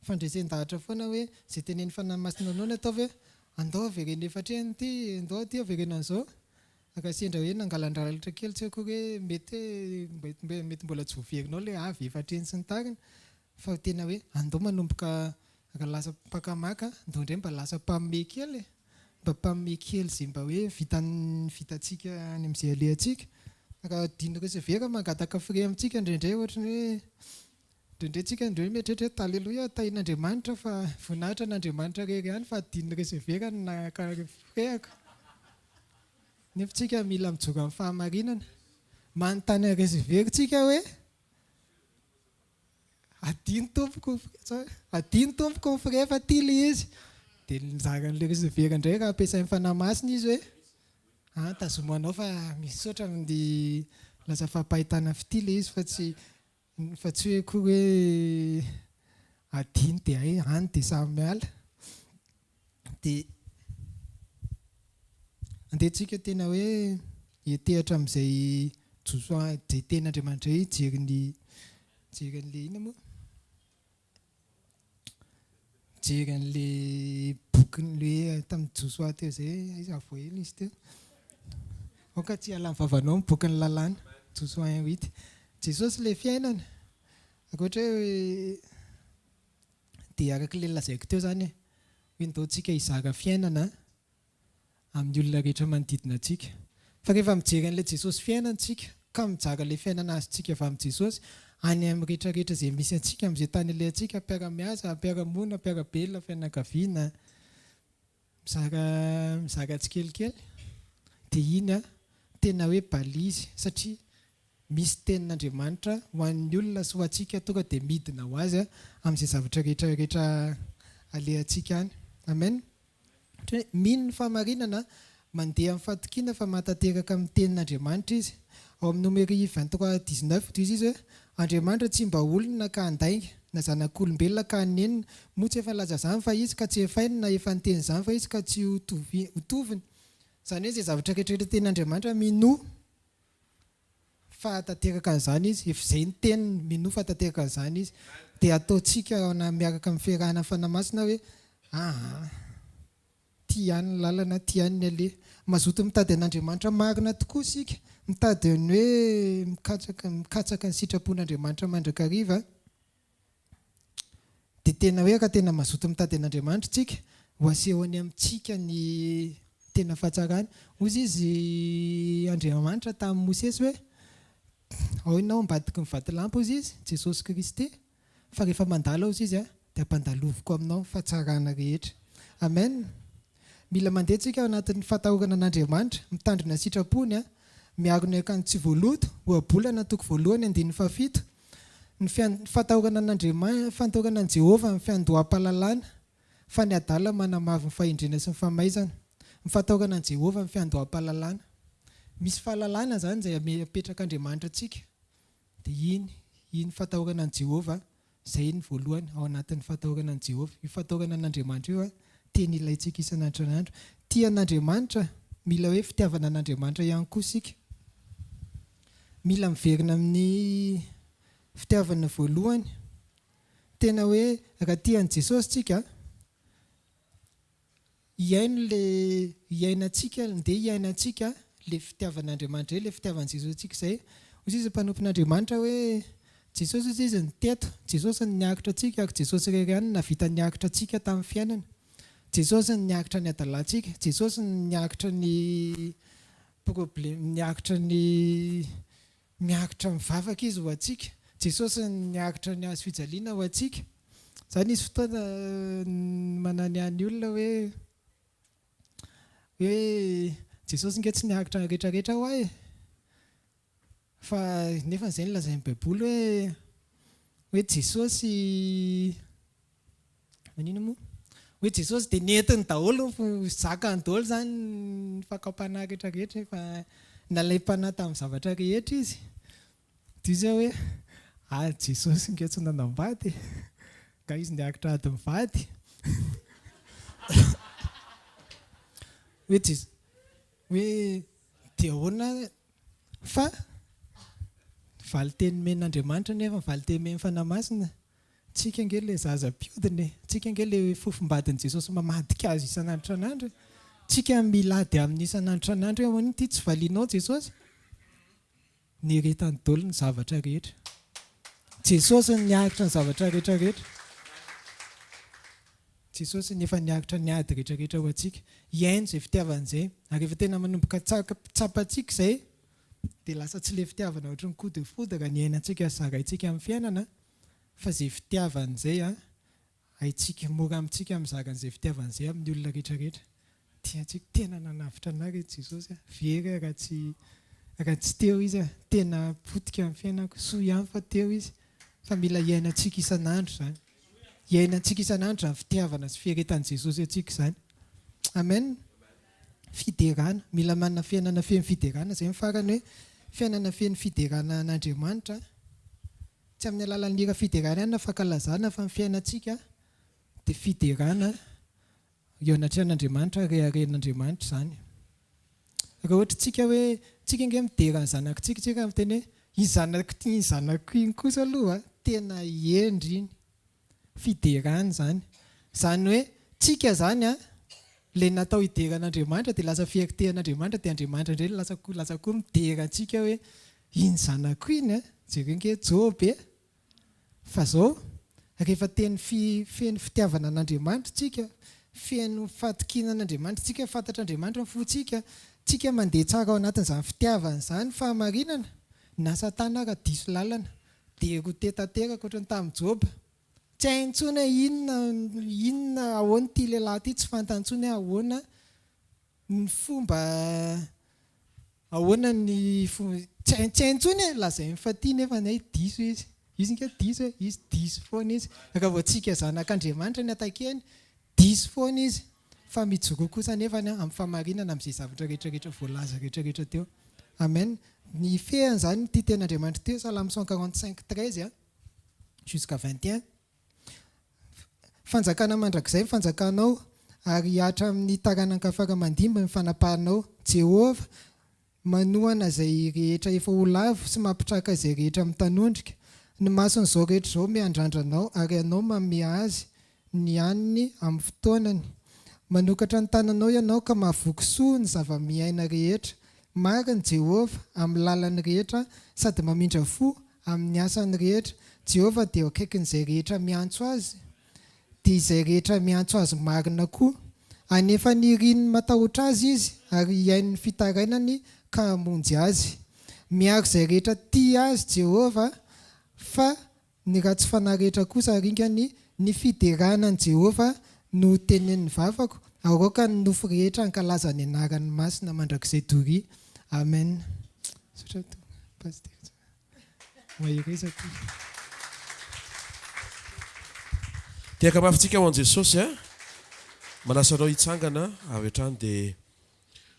fandresen-dahatra foana hoe izay tenenin'ny Fanahy Masina anao no ataovy hoe andao avereno efatra heny ity, andao aty avereno an'izao, raha sendra hoe nangalan-dralatra kely tsy akory hoe mety hoe mety mbola tsy voaverinao ilay avy efatra heny sy ny tariny fa tena hoe andao manomboka raha lasa mpaka maka andao indray mba lasa mpanome kely e! Mba mpanome kely izay mba hoe vitan'ny vitantsika any amin'izay alehantsika. Raha adinon'ny receveur mangataka frais amintsika indraindray ohatry ny hoe indraindray tsika indray mieritreritra hoe Aleloia tahin'Andriamanitra fa voninahitra an'Andriamanitra irery ihany fa adinon'ny receveur ny naka frais-ko. Nefa tsika mila mijoro amin'ny fahamarinana. Manontany an'ny receveur tsika hoe Adino tompoko adino tompoko ny frais fa ty le izy. Dia nizara an'ilay receveur indray raha ampiasain'ny Fanahy Masina izy hoe an tazomo anao fa misaotra amin'ny lasa fampahitana fitia le izy fa tsy fa tsy hoe akory hoe adino dia hay any dia samy miala. Dia andeha tsika tena hoe hiantehatra amin'izay Josoa izay tenin'Andriamanitra izay hijery ny hijery an'ilay inona moa? Hijery an'ilay bokin'ilay tamin'i Josoa teo izay, aiza avoa ela izy teo. Aoka tsy hiala amin'ny vavanao ny bokin'ny lalàna, Josoa un huit. Jesosy ilay fiainana. Ankoatra hoe Dia araka ilay lazaiko teo izany e, hoe ndao tsika hizara fiainana amin'ny olona rehetra manodidina antsika. Fa rehefa mijery an'ilay Jesosy fiainana tsika, ka mizara ilay fiainana azontsika avy amin'i Jesosy, any amin'ny rehetra rehetra izay misy antsika, amin'izay tany alehantsika, mpiara-miasa, mpiara-monina, mpiara-belona, fianakaviana, mizara mizara tsikelikely, dia iny an, tena hoe balise, satria Misy tenin'Andriamanitra ho an'ny olona sy ho antsika tonga dia midina ho azy amin'izay zavatra rehetra rehetra alehantsika any. Amen. Ohatra hoe mino ny fahamarinana, mandeha amin'ny fahatokiana fa mahatanteraka amin'ny tenin'Andriamanitra izy. Ao amin'ny Nomery 23 19 dia izy hoe, Andriamanitra tsy mba olona ka handainga, na zanak'olombelona ka hanenina, moa tsy efa nilaza izany fa izy ka tsy hefainy na efa niteny izany fa izy ka tsy ho toviny. Izany hoe izay zavatra rehetra rehetra tenin'Andriamanitra minoa. Fa tanteraka an'izany izy, efa izay ny teniny, minoa fa tanteraka an'izany izy. Dia ataontsika na miaraka amin'ny fiarahana amin'ny Fanahy Masina hoe, aa, ity ihany ny lalana, ity ihany ny aleha. Mazoto mitady an'Andriamanitra marina tokoa isika, mitady ny hoe mikatsaka, mikatsaka ny sitrapon'Andriamanitra mandrakariva. Dia tena hoe raha tena mazoto mitady an'Andriamanitra isika, ho asehony amintsika ny tena fahatsarany. Hoy izy Andriamanitra tamin'i Mosesy hoe, Ao ianao ambadiky ny vatolampy, hoy izy, Jesosy Kristy, fa rehefa mandalo aho, hoy izy, dia hampandaloviko aminao ny fahatsarana rehetra. Amen. Mila mandeha tsika ao anatin'ny fahatahorana an'Andriamanitra, mitandrina ny sitrapony, miaro ny akanjo tsy voaloto, Ohabolana toko voalohany andininy fahafito. Ny fahatahorana an'Andriamanitra, fahatahorana an'i Jehovah ny fiandoham-pahalalana, fa ny adala manamavo ny fahendrena sy ny famaizana. Ny fahatahorana an'i Jehovah ny fiandoham-pahalalana. Misy fahalalana izany izay apetrak'Andriamanitra antsika, dia iny, iny fahatahorana an'i Jehovah, izay ny voalohany ao anatin'ny fahatahorana an'i Jehovah. Io fahatahorana an'Andriamanitra io, tena ilaintsika isan'andro isan'andro. Tia an'Andriamanitra. Mila hoe fitiavana an'Andriamanitra ihany koa isika. Mila miverina amin'ny fitiavana voalohany. Tena hoe raha tia an'i Jesosy tsika, hihaino le hiainantsika, ndeha hiainantsika le fitiavan'Andriamanitra izay, le fitiavan'i Jesosy antsika izay. Hoy izy mpanompon'Andriamanitra hoe Jesosy hoy izy no teto, Jesosy no niaritra antsika ary Jesosy irery ihany no nahavita niaritra antsika tamin'ny fiainana. Jesosy no niaritra ny hadalantsika, Jesosy no niaritra ny problème, niaritra ny miaritra mivavaka izy ho antsika. Jesosy no niaritra ny hazo fijaliana ho antsika. Za nisy fotoana mananiany olona hoe hoe Jesosy nge tsy niaritra ny retraretra ho ahy e. Fa nefa izay no lazain'ny baiboly hoe hoe Jesosy manina moa? Hoe Jesosy dia nentiny daholo ny zakany daholo izany ny fakam-panahy rehetra rehetra efa nalaim-panahy tamin'ny zavatra rehetra izy. Dia izy hoe ary Jesosy nge tsy nanambady e! Nga izy niaritra ady mivady? Hoe Jes- hoe dia ahoana fa valin-teny nomen'Andriamanitra nefa ny valin-teny nomen'ny Fanahy Masina, tsika ange ilay zaza mpiodina e, tsika ange ilay fofombadin'i Jesosy mamadika azy isan'andro isan'andro e, tsika milady aminy isan'andro isan'andro hoe ahoana ity tsy valianao Jesosy? Niaretany daholo ny zavatra rehetra. Jesosy no niaritra ny zavatra rehetra rehetra. Jesosy no efa niaritra ny ady rehetra rehetra ho antsika. Hiaino izay fitiavana izay. Ary rehefa tena manomboka tsapantsika izay, dia lasa tsy ilay fitiavana ohatry ny coup de foudre ny iainantsika sy zaraintsika amin'ny fiainana, fa izay fitiavana izay Haintsika, mora amintsika mizara an'izay fitiavana izay amin'ny olona rehetra rehetra. Tiantsika, tena nanavotra anah re Jesosy a! Very aho raha tsy raha tsy teo Izy a! Tena potika ny fiainako, soa ihany fa teo Izy. Fa mila iainantsika isan'andro izany. Iainantsika isan'andro izany fitiavana sy fiaretan'i Jesosy antsika izany. Amen. Fiderana, mila manana fiainana feno fiderana, izay ny farany hoe fiainana feno fiderana an'Andriamanitra. Tsy amin'ny alalan'ny hira fiderana ihany na fankalazana fa ny fiainantsika dia fiderana eo anatrehan'Andriamanitra, reharehan'Andriamanitra izany. Raha ohatra tsika hoe, tsika ange midera ny zanakitsika, tsika miteny hoe iny zanako ity, iny zanako iny kosa aloha tena hendry iny. Fiderana izany. Izany hoe tsika izany an, ilay natao hidera an'Andriamanitra dia lasa fierté an'Andriamanitra dia Andriamanitra indray no lasa koa lasa koa midera antsika hoe Iny zanako iny a! Jereo nge Joba e! Fa zao, rehefa teny fi feno fitiavana an'Andriamanitra tsika, feno fatokiana an'Andriamanitra tsika, fantatr'Andriamanitra ny fontsika, tsika mandeha tsara ao anatin'izany fitiavana izany, fahamarinana, na satana ara diso lalana, dia route tanteraka ohatran'ny tamin'i Joba. Tsy hainy intsony hoe inona, inona, ahoana ity lehilahy ity, tsy fantany intsony hoe ahoana ny fomba Ahoana ny fomba, tsy hainy tsy hainy intsony e, lazainy fa tia nefa ny ahy diso izy. Izy nge diso e, izy diso foana izy. Raha vao tsika zanak'Andriamanitra ny atakeny, diso foana izy. Fa mijoroa kosa nefany amin'ny fahamarinana amin'izay zavatra rehetra rehetra voalaza rehetra rehetra teo. Amen. Ny fehiny izany ity tenin'Andriamanitra ity, Salamo 145 13 jusqu'à 21. Fanjakana mandrakizay ny fanjakanao, ary hihatra amin'ny taranaka fara aman-dimby ny fanapahanao. Jehovah manohana izay rehetra efa ho lavo sy mampitraka izay rehetra mitanondrika. Ny mason'izao rehetra izao miandrandra anao, ary ianao manome azy ny haniny amin'ny fotoanany. Manokatra ny tananao ianao ka mahavoky soa ny zava-miaina rehetra. Marina Jehovah amin'ny lalany rehetra sady mamindra fo Amin'ny asany rehetra. Jehovah dia eo akaikin'izay rehetra miantso azy, dia izay rehetra miantso azy marina koa. Hanefa ny irin'ny matahotra azy izy, ary hihaino ny fitarainany ka hamonjy azy. Miaro izay rehetra tia azy Jehovah, fa ny ratsy fanahy rehetra kosa haringany. Ny fiderana an'i Jehovah no ho tenenin'ny vavako, ary aoka ny nofo rehetra hankalaza ny anarany masina mandrakizay doria. Amen. Misaotra Tompo. Pasitera. Mahereza ty. Tehaka mafy tsika ho an'i Jesosy a! Manasa anao hitsangana avy hatrany dia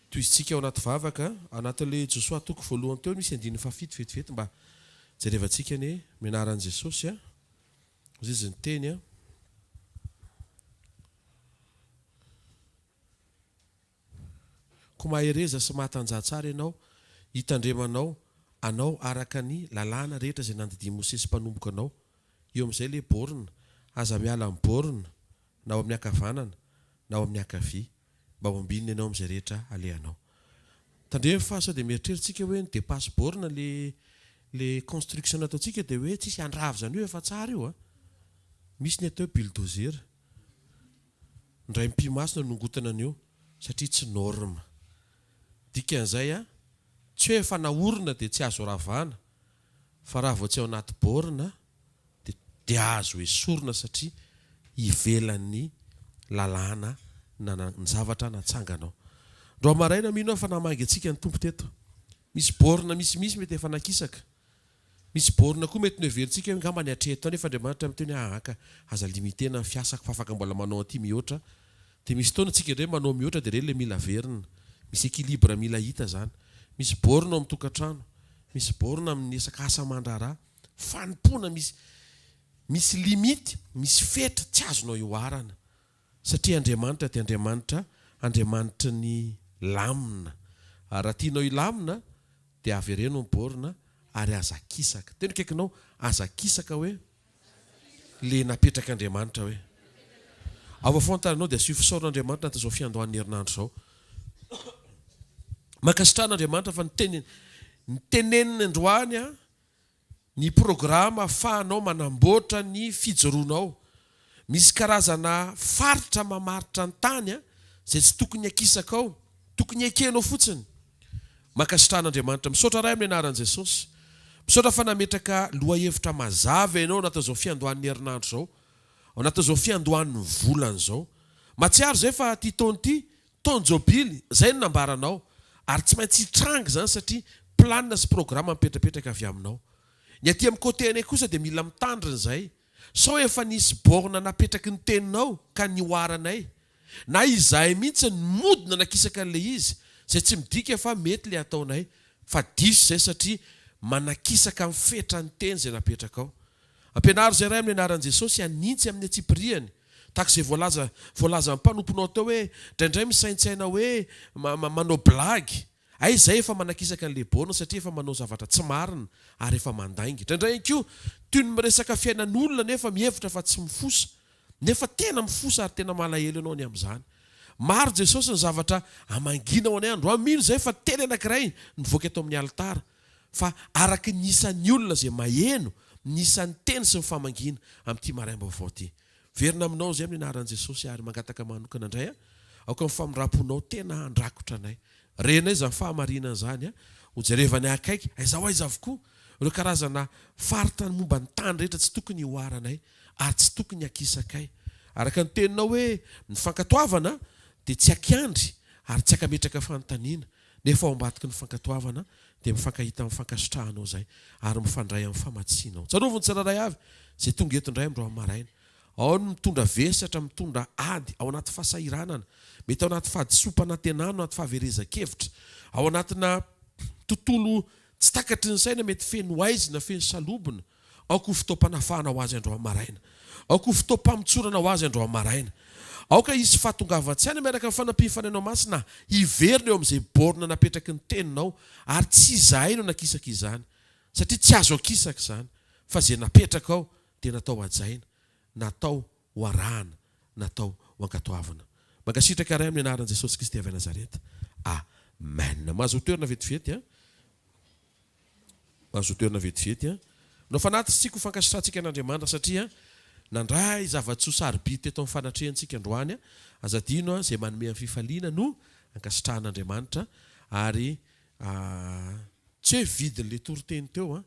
tohizintsika ao anaty vavaka. Anatin'ilay Josoa toko voalohany teo misy andininy fahafito vetivety mba jerevantsika anie mianaran'i Jesosy a! Hoy izy niteny a! Koa mahereza sy mahatanjaha tsara ianao, hitandremanao anao araka ny lalàna rehetra izay nandidian'i Mosesy mpanompoko anao. Eo amin'izay ilay borne, aza miala amin'ny borne, na ao amin'ny ankavanana, na ao amin'ny ankavia, mba ho ambinina ianao amin'izay rehetra alehanao. Tandremo fa sao dia mieritreritsika hoe ni-depasse borne le le construction nataontsika dia hoe tsisy handrava izany io efa tsara io a! Misy ny atao hoe bulldozer. Indray mipi-maso no nongotana an'io satria tsy norme. Dikan'izay a, tsy hoe efa naorina dia tsy azo ravana fa raha vao tsy ao anaty borne dia dia azo esorina satria ivelan'ny lalàna na ny zavatra natsanganao. Androany maraina mino aho fa namangy antsika ny Tompo teto. Misy borne misimisy mety efa nakisaka. Misy borne koa mety noheverintsika hoe angamba ny hatreto nefa Andriamanitra miteny hoe aa ka aza limiter-na ny fiasako fa afaka mbola manao an'ity mihoatra. Dia misy fotoana tsika indray manao mihoatra dia ireny ilay mila averina. Misy équilibre mila hita izany. Misy borne ao amin'ny tokantrano. Misy borne amin'ny resaka asa aman-draharaha. Fanompoana misy misy limite, misy fetra tsy azonao ihoarana. Satria Andriamanitra dia Andriamanitra, Andriamanitry ny lamina. Ary raha tianao hilamina dia avereno ny borne ary aza akisaka. Teny akaikinao, aza akisaka hoe le napetrak'Andriamanitra hoe. Ao afovoan-tananao dia asio fisaorana Andriamanitra anatin'izao fiandohan'ny herinandro izao. Mankasitrahana Andriamanitra fa niteny niteneniny androany an, ny programa ahafahanao manamboatra ny fijoroanao. Misy karazana faritra mamaritra ny tany izay tsy tokony hakisakao, tokony hekenao fotsiny. Mankasitrahana Andriamanitra. Misaotra Ray amin'ny anaran'i Jesosy. Misaotra fa nametraka lohahevitra mazava Ianao anatin'izao fiandohan'ny herinandro izao, ao anatin'izao fiandohan'ny volana izao. Mahatsiaro izay fa ity taona ity Taon-jobily, izay no nambaranao, ary tsy maintsy hitranga izany satria planina sy programa mipetrapetraka avy aminao. Ny aty amin'ny côté anay kosa dia mila mitandrina izay, sao efa nisy borne napetraky ny teninao ka nihoaranay, na izahay mihitsy no mody nanakisaka an'ilay izy, izay tsy midika fa mety ilay ataonay, fa diso izay satria manakisaka amin'ny fetran'ny teny izay napetrakao. Ampianaro izay Ray amin'ny anaran'i Jesosy hanintsy amin'ny antsipiriany. Tahaka izay voalaza voalazan'ny mpanomponao teo hoe indraindray misaintsaina hoe manao blague. Hay izay efa manakisaka an'ilay borne satria efa manao zavatra tsy marina ary efa mandainga. Indraindray ihany koa toy ny miresaka fiainan'olona nefa mihevitra fa tsy mifosa. Nefa tena mifosa ary tena malahelo ianao ny amin'izany. Maro Jesosy ny zavatra amangiana ho anay androany. Mino izay fa teny anankiray nivoaka eto amin'ny alitara. Fa araka ny isan'ny olona izay maheno ny isan'ny teny sy ny famangiana amin'ity maraim-baovao ity. Miverina aminao izay amin'ny anaran'i Jesosy ary mangataka manokana indray aho, aoka ny famindram-ponao tena handrakotra anay. Renay izany fahamarinana izany, hojerevanay akaiky, aiza ho aiza avokoa ireo karazana faritany momba ny tany rehetra tsy tokony hihoaranay ary tsy tokony hakisakay. Araka ny teninao hoe ny fankatoavana dia tsy akiandry ary tsy akametraka fanontaniana Nefa ao ambadiky ny fankatoavana dia mifankahita amin'ny fankasitrahanao izay ary mifandray amin'ny famatsianao. Tsarovy ny tsirairay avy izay tonga eto indray androany maraina. Ao ny mitondra vesatra, mitondra ady, ao anaty fahasahiranana, mety ao anaty fahadisoam-panantenana, ao anaty fahaverezan-kevitra, ao anatina tontolo tsy takatry ny saina, mety feno haizina, feno salobona. Aoka ho fotoam-panafahana ho azy androany maraina. Aoka ho fotoam-pamotsorana ho azy androany maraina. Aoka hisy fahatongavan-tsaina miaraka amin'ny fanampian'ny Fanahinao Masina hiverina eo amin'izay borne napetraky ny Teninao, ary tsy izahay no nakisaka izany, satria tsy azo akisaka izany, fa izay napetrakao dia natao hajaina, natao ho arahana, natao ho ankatoavina. Mankasitraka Ray amin'ny anaran'i Jesosy Kristy avy Nazareta. Amen. Mahazoa toerana vetivety an. Mahazoa toerana vetivety an. Manao fanatitra isika ho fankasitrahantsika an'Andriamanitra satria nandray zava-tsoa sarobidy teto amin'ny fanatrehantsika androany. Aza adino an, izay manome amin'ny fifaliana no ankasitrahan'Andriamanitra ary tsy hoe vidin'ilay toriteny teo an,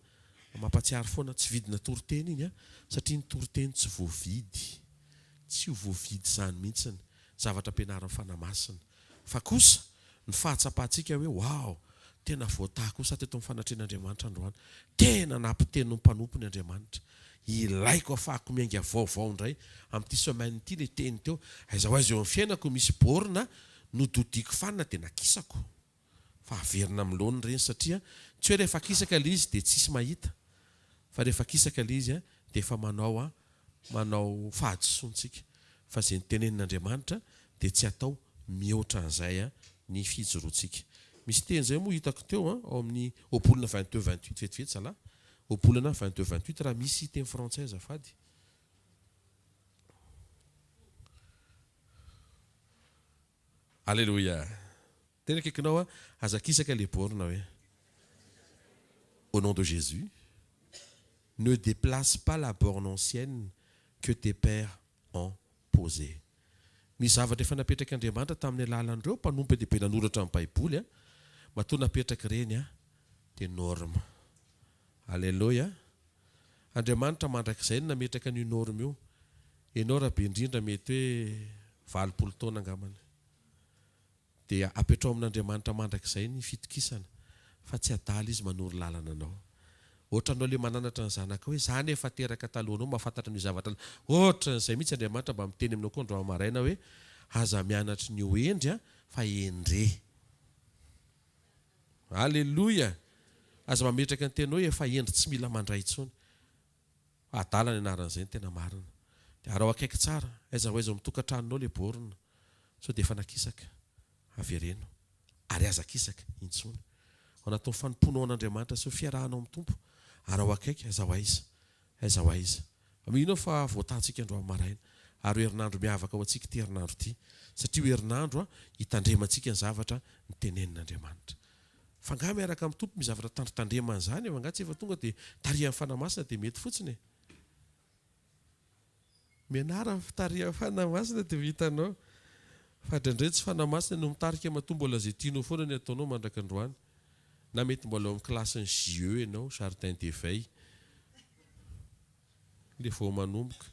mampahatsiaro foana tsy vidina toriteny iny an, satria ny toriteny tsy voavidy. Tsy ho voavidy izany mihitsy ny zavatra ampianarin'ny Fanahy Masina. Fa kosa, ny fahatsapantsika hoe, Wow! Tena voatahy kosa aho teto amin'ny fanatrehan'Andriamanitra androany. Tena nampiteny ny mpanompony Andriamanitra. Ilaiko afahako miainga vaovao indray amin'ity semaine ity ilay teny teo. Aiza ho aiza eo amin'ny fiainako misy borne nododiko fanina dia nakisako. Fa averina amin'ny laoniny ireny satria tsy hoe rehefa akisaka ilay izy dia tsisy mahita. Fa rehefa akisaka ilay izy dia efa manao manao fahadisoantsika. Fa izay notenenin'Andriamanitra dia tsy atao mihoatra an'izay. ny fijoroantsika. Misy teny izay moa hitako teo an, ao amin'ny Ohabolana 22 28 vetivety zalahy. Ohabolana 22 28 raha misy teny frantsay azafady. Aleloia. Tena akaikinao an, aza akisaka le borne hoe. Au nom de Jésus, ne déplace pas la borne ancienne que tes pères ont posée. Ny zavatra efa napetrak'Andriamanitra tamin'ny alalan'ireo mpanompo be dia be nanoratra ny Baiboly, matoa napetraka ireny dia norme. Aleloia. Andriamanitra mandrakizay no nametraka an'io norme io. Ianao raha be indrindra mety hoe 80 taona angambany. Dia apetraho amin'Andriamanitra mandrakizay ny fitokisana fa tsy adala Izy manoro lalana anao. Ohatranao le mananatra ny zanakao hoe za anie efa teraka talohanao mahafantatra an'io zavatra ohatran'izay mihitsy Andriamanitra mba miteny aminao koa androany maraina hoe aza mianatry ny ho hendry an fa hendre. Aleloia! Aza mametraka ny tena hoe efa hendry tsy mila mandray intsony. Adala ny anaran'izay ny tena marina. Dia araho akaiky tsara, aiza ho aiza ao amin'ny tokantranonao ilay borne. Sao dia efa nakisaka. Avereno. Ary aza akisaka intsony. Ao anatin'ny fanompoanao an'Andriamanitra sy ny fiarahanao amin'ny Tompo, araho akaiky, aiza ho aiza. Aiza ho aiza. Mino aho fa voatahantsika androany maraina. Ary ho herinandro miavaka ho antsika ity herinandro ity. Satria ho herinandro hitandremantsika ny zavatra notenenin'Andriamanitra. Fa angaha miaraka amin'ny Tompo misy zavatra tandrintandremana izany e? Fa angaha tsy efa tonga dia tarihan'ny Fanahy Masina dia mety fotsiny e? Mianara ny fitarihan'ny Fanahy Masina dia ho hitanao. Fa indraindray tsy Fanahy Masina no mitarika matoa mbola izay tianao foana ny ataonao mandraka androany. Na mety mbola ao amin'ny kilasin'ny JE ianao, Jardin d'éveil. Le vao manomboka.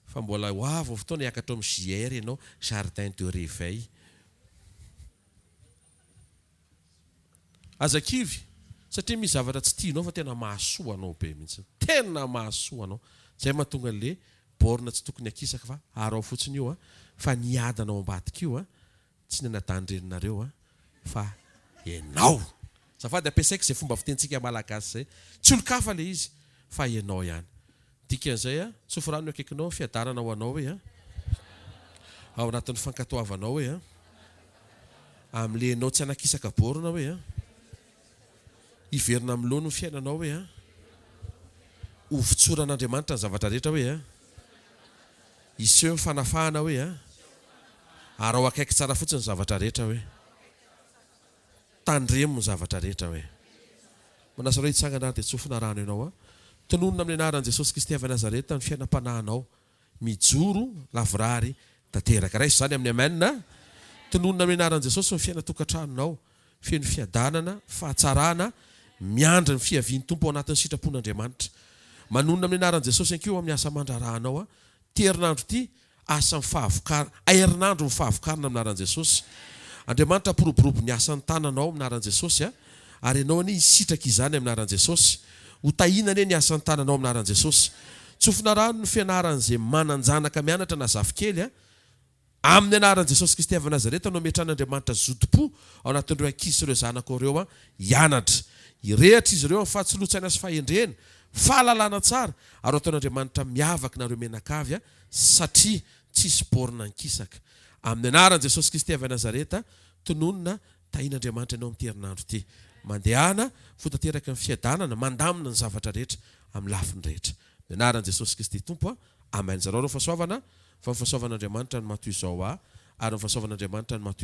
Fa mbola ho avy ny fotoana hiakatra ao amin'ny JR ianao, Jardin de réveil. Aza kivy satria misy zavatra tsy tianao fa tena mahasoa anao be mihitsy. Tena mahasoa anao. Zay mahatonga an'le borne tsy tokony akisaka fa araho fotsiny io an, fa ny hiadana ao ambadika io an, tsy ny anadahin-dreninareo an, fa enao. Azafady ampiasaiko izay fomba fitenintsika malagasy izay. Tsy olon-kafa le izy fa enao ihany. Dikan'izay an, tsofy rano eo akaikinao, fiadanana ho anao hoe an, ao anatin'ny fankatoavanao hoe an, amin'ilay ianao tsy hanakisaka borne hoe an, hiverina amin'ny laoniny ny fiainanao hoe an, ho votsoran'Andriamanitra ny zavatra rehetra hoe an, hiseho ny fanafahana hoe an, ary ao akaiky tsara fotsiny ny zavatra rehetra hoe. Tandremo ny zavatra rehetra hoe. Manasa anao hitsangana ary dia tsofina rano ianao an. Tononina amin'ny anaran'i Jesosy Kristy avy Nazareta ny fiainam-panahinao. Mijoro, lavorary, tanteraka. Raiso izany amin'ny Amen a. Tononina amin'ny anaran'i Jesosy ny fiainan-tokantranonao. Feno fiadanana, fahatsarana, miandry ny fiavian'ny Tompo ao anatin'ny sitrapon'Andriamanitra. Manonona amin'ny anaran'i Jesosy ihany koa amin'ny asa aman-draharahanao an. Ity herinandro ity, Asan'ny fahavokarana, herinandro ny fahavokarana amin'ny anaran'i Jesosy. Andriamanitra hampiroborobo ny asan'ny tananao amin'ny anaran'i Jesosy a! Ary ianao anie hisitraka izany amin'ny anaran'i Jesosy. Ho tahiana anie ny asan'ny tananao amin'ny anaran'i Jesosy. Tsofina rano ny fianaran'izay manan-janaka mianatra na zafikely a! Amin'ny anaran'i Jesosy Kristy avy Nazareta no ametrahan'Andriamanitra zotom-po ao anatin'ireo ankizy sy ireo zanako ireo a! Hianatra. Hirehatra izy ireo amin'ny fahatsiloan-tsaina sy fahendrena, fahalalana tsara, ary ho ataon'Andriamanitra miavaka nareo mianakavy a! Satria tsisy borne ankisaka. Amin'ny anaran'i Jesosy Kristy avy Nazareta, tononina, tahian'Andriamanitra ianao amin'ity herinandro ity. Mandehana, fo tanteraka ny fiadanana, mandamina ny zavatra rehetra amin'ny lafiny rehetra. Amin'ny anaran'i Jesosy Kristy Tompo, Amen. Zarao ireo fahasoavana, fa ny fahasoavan'Andriamanitra no maha toy izao ahy, ary ny fahasoavan'Andriamanitra no maha toy.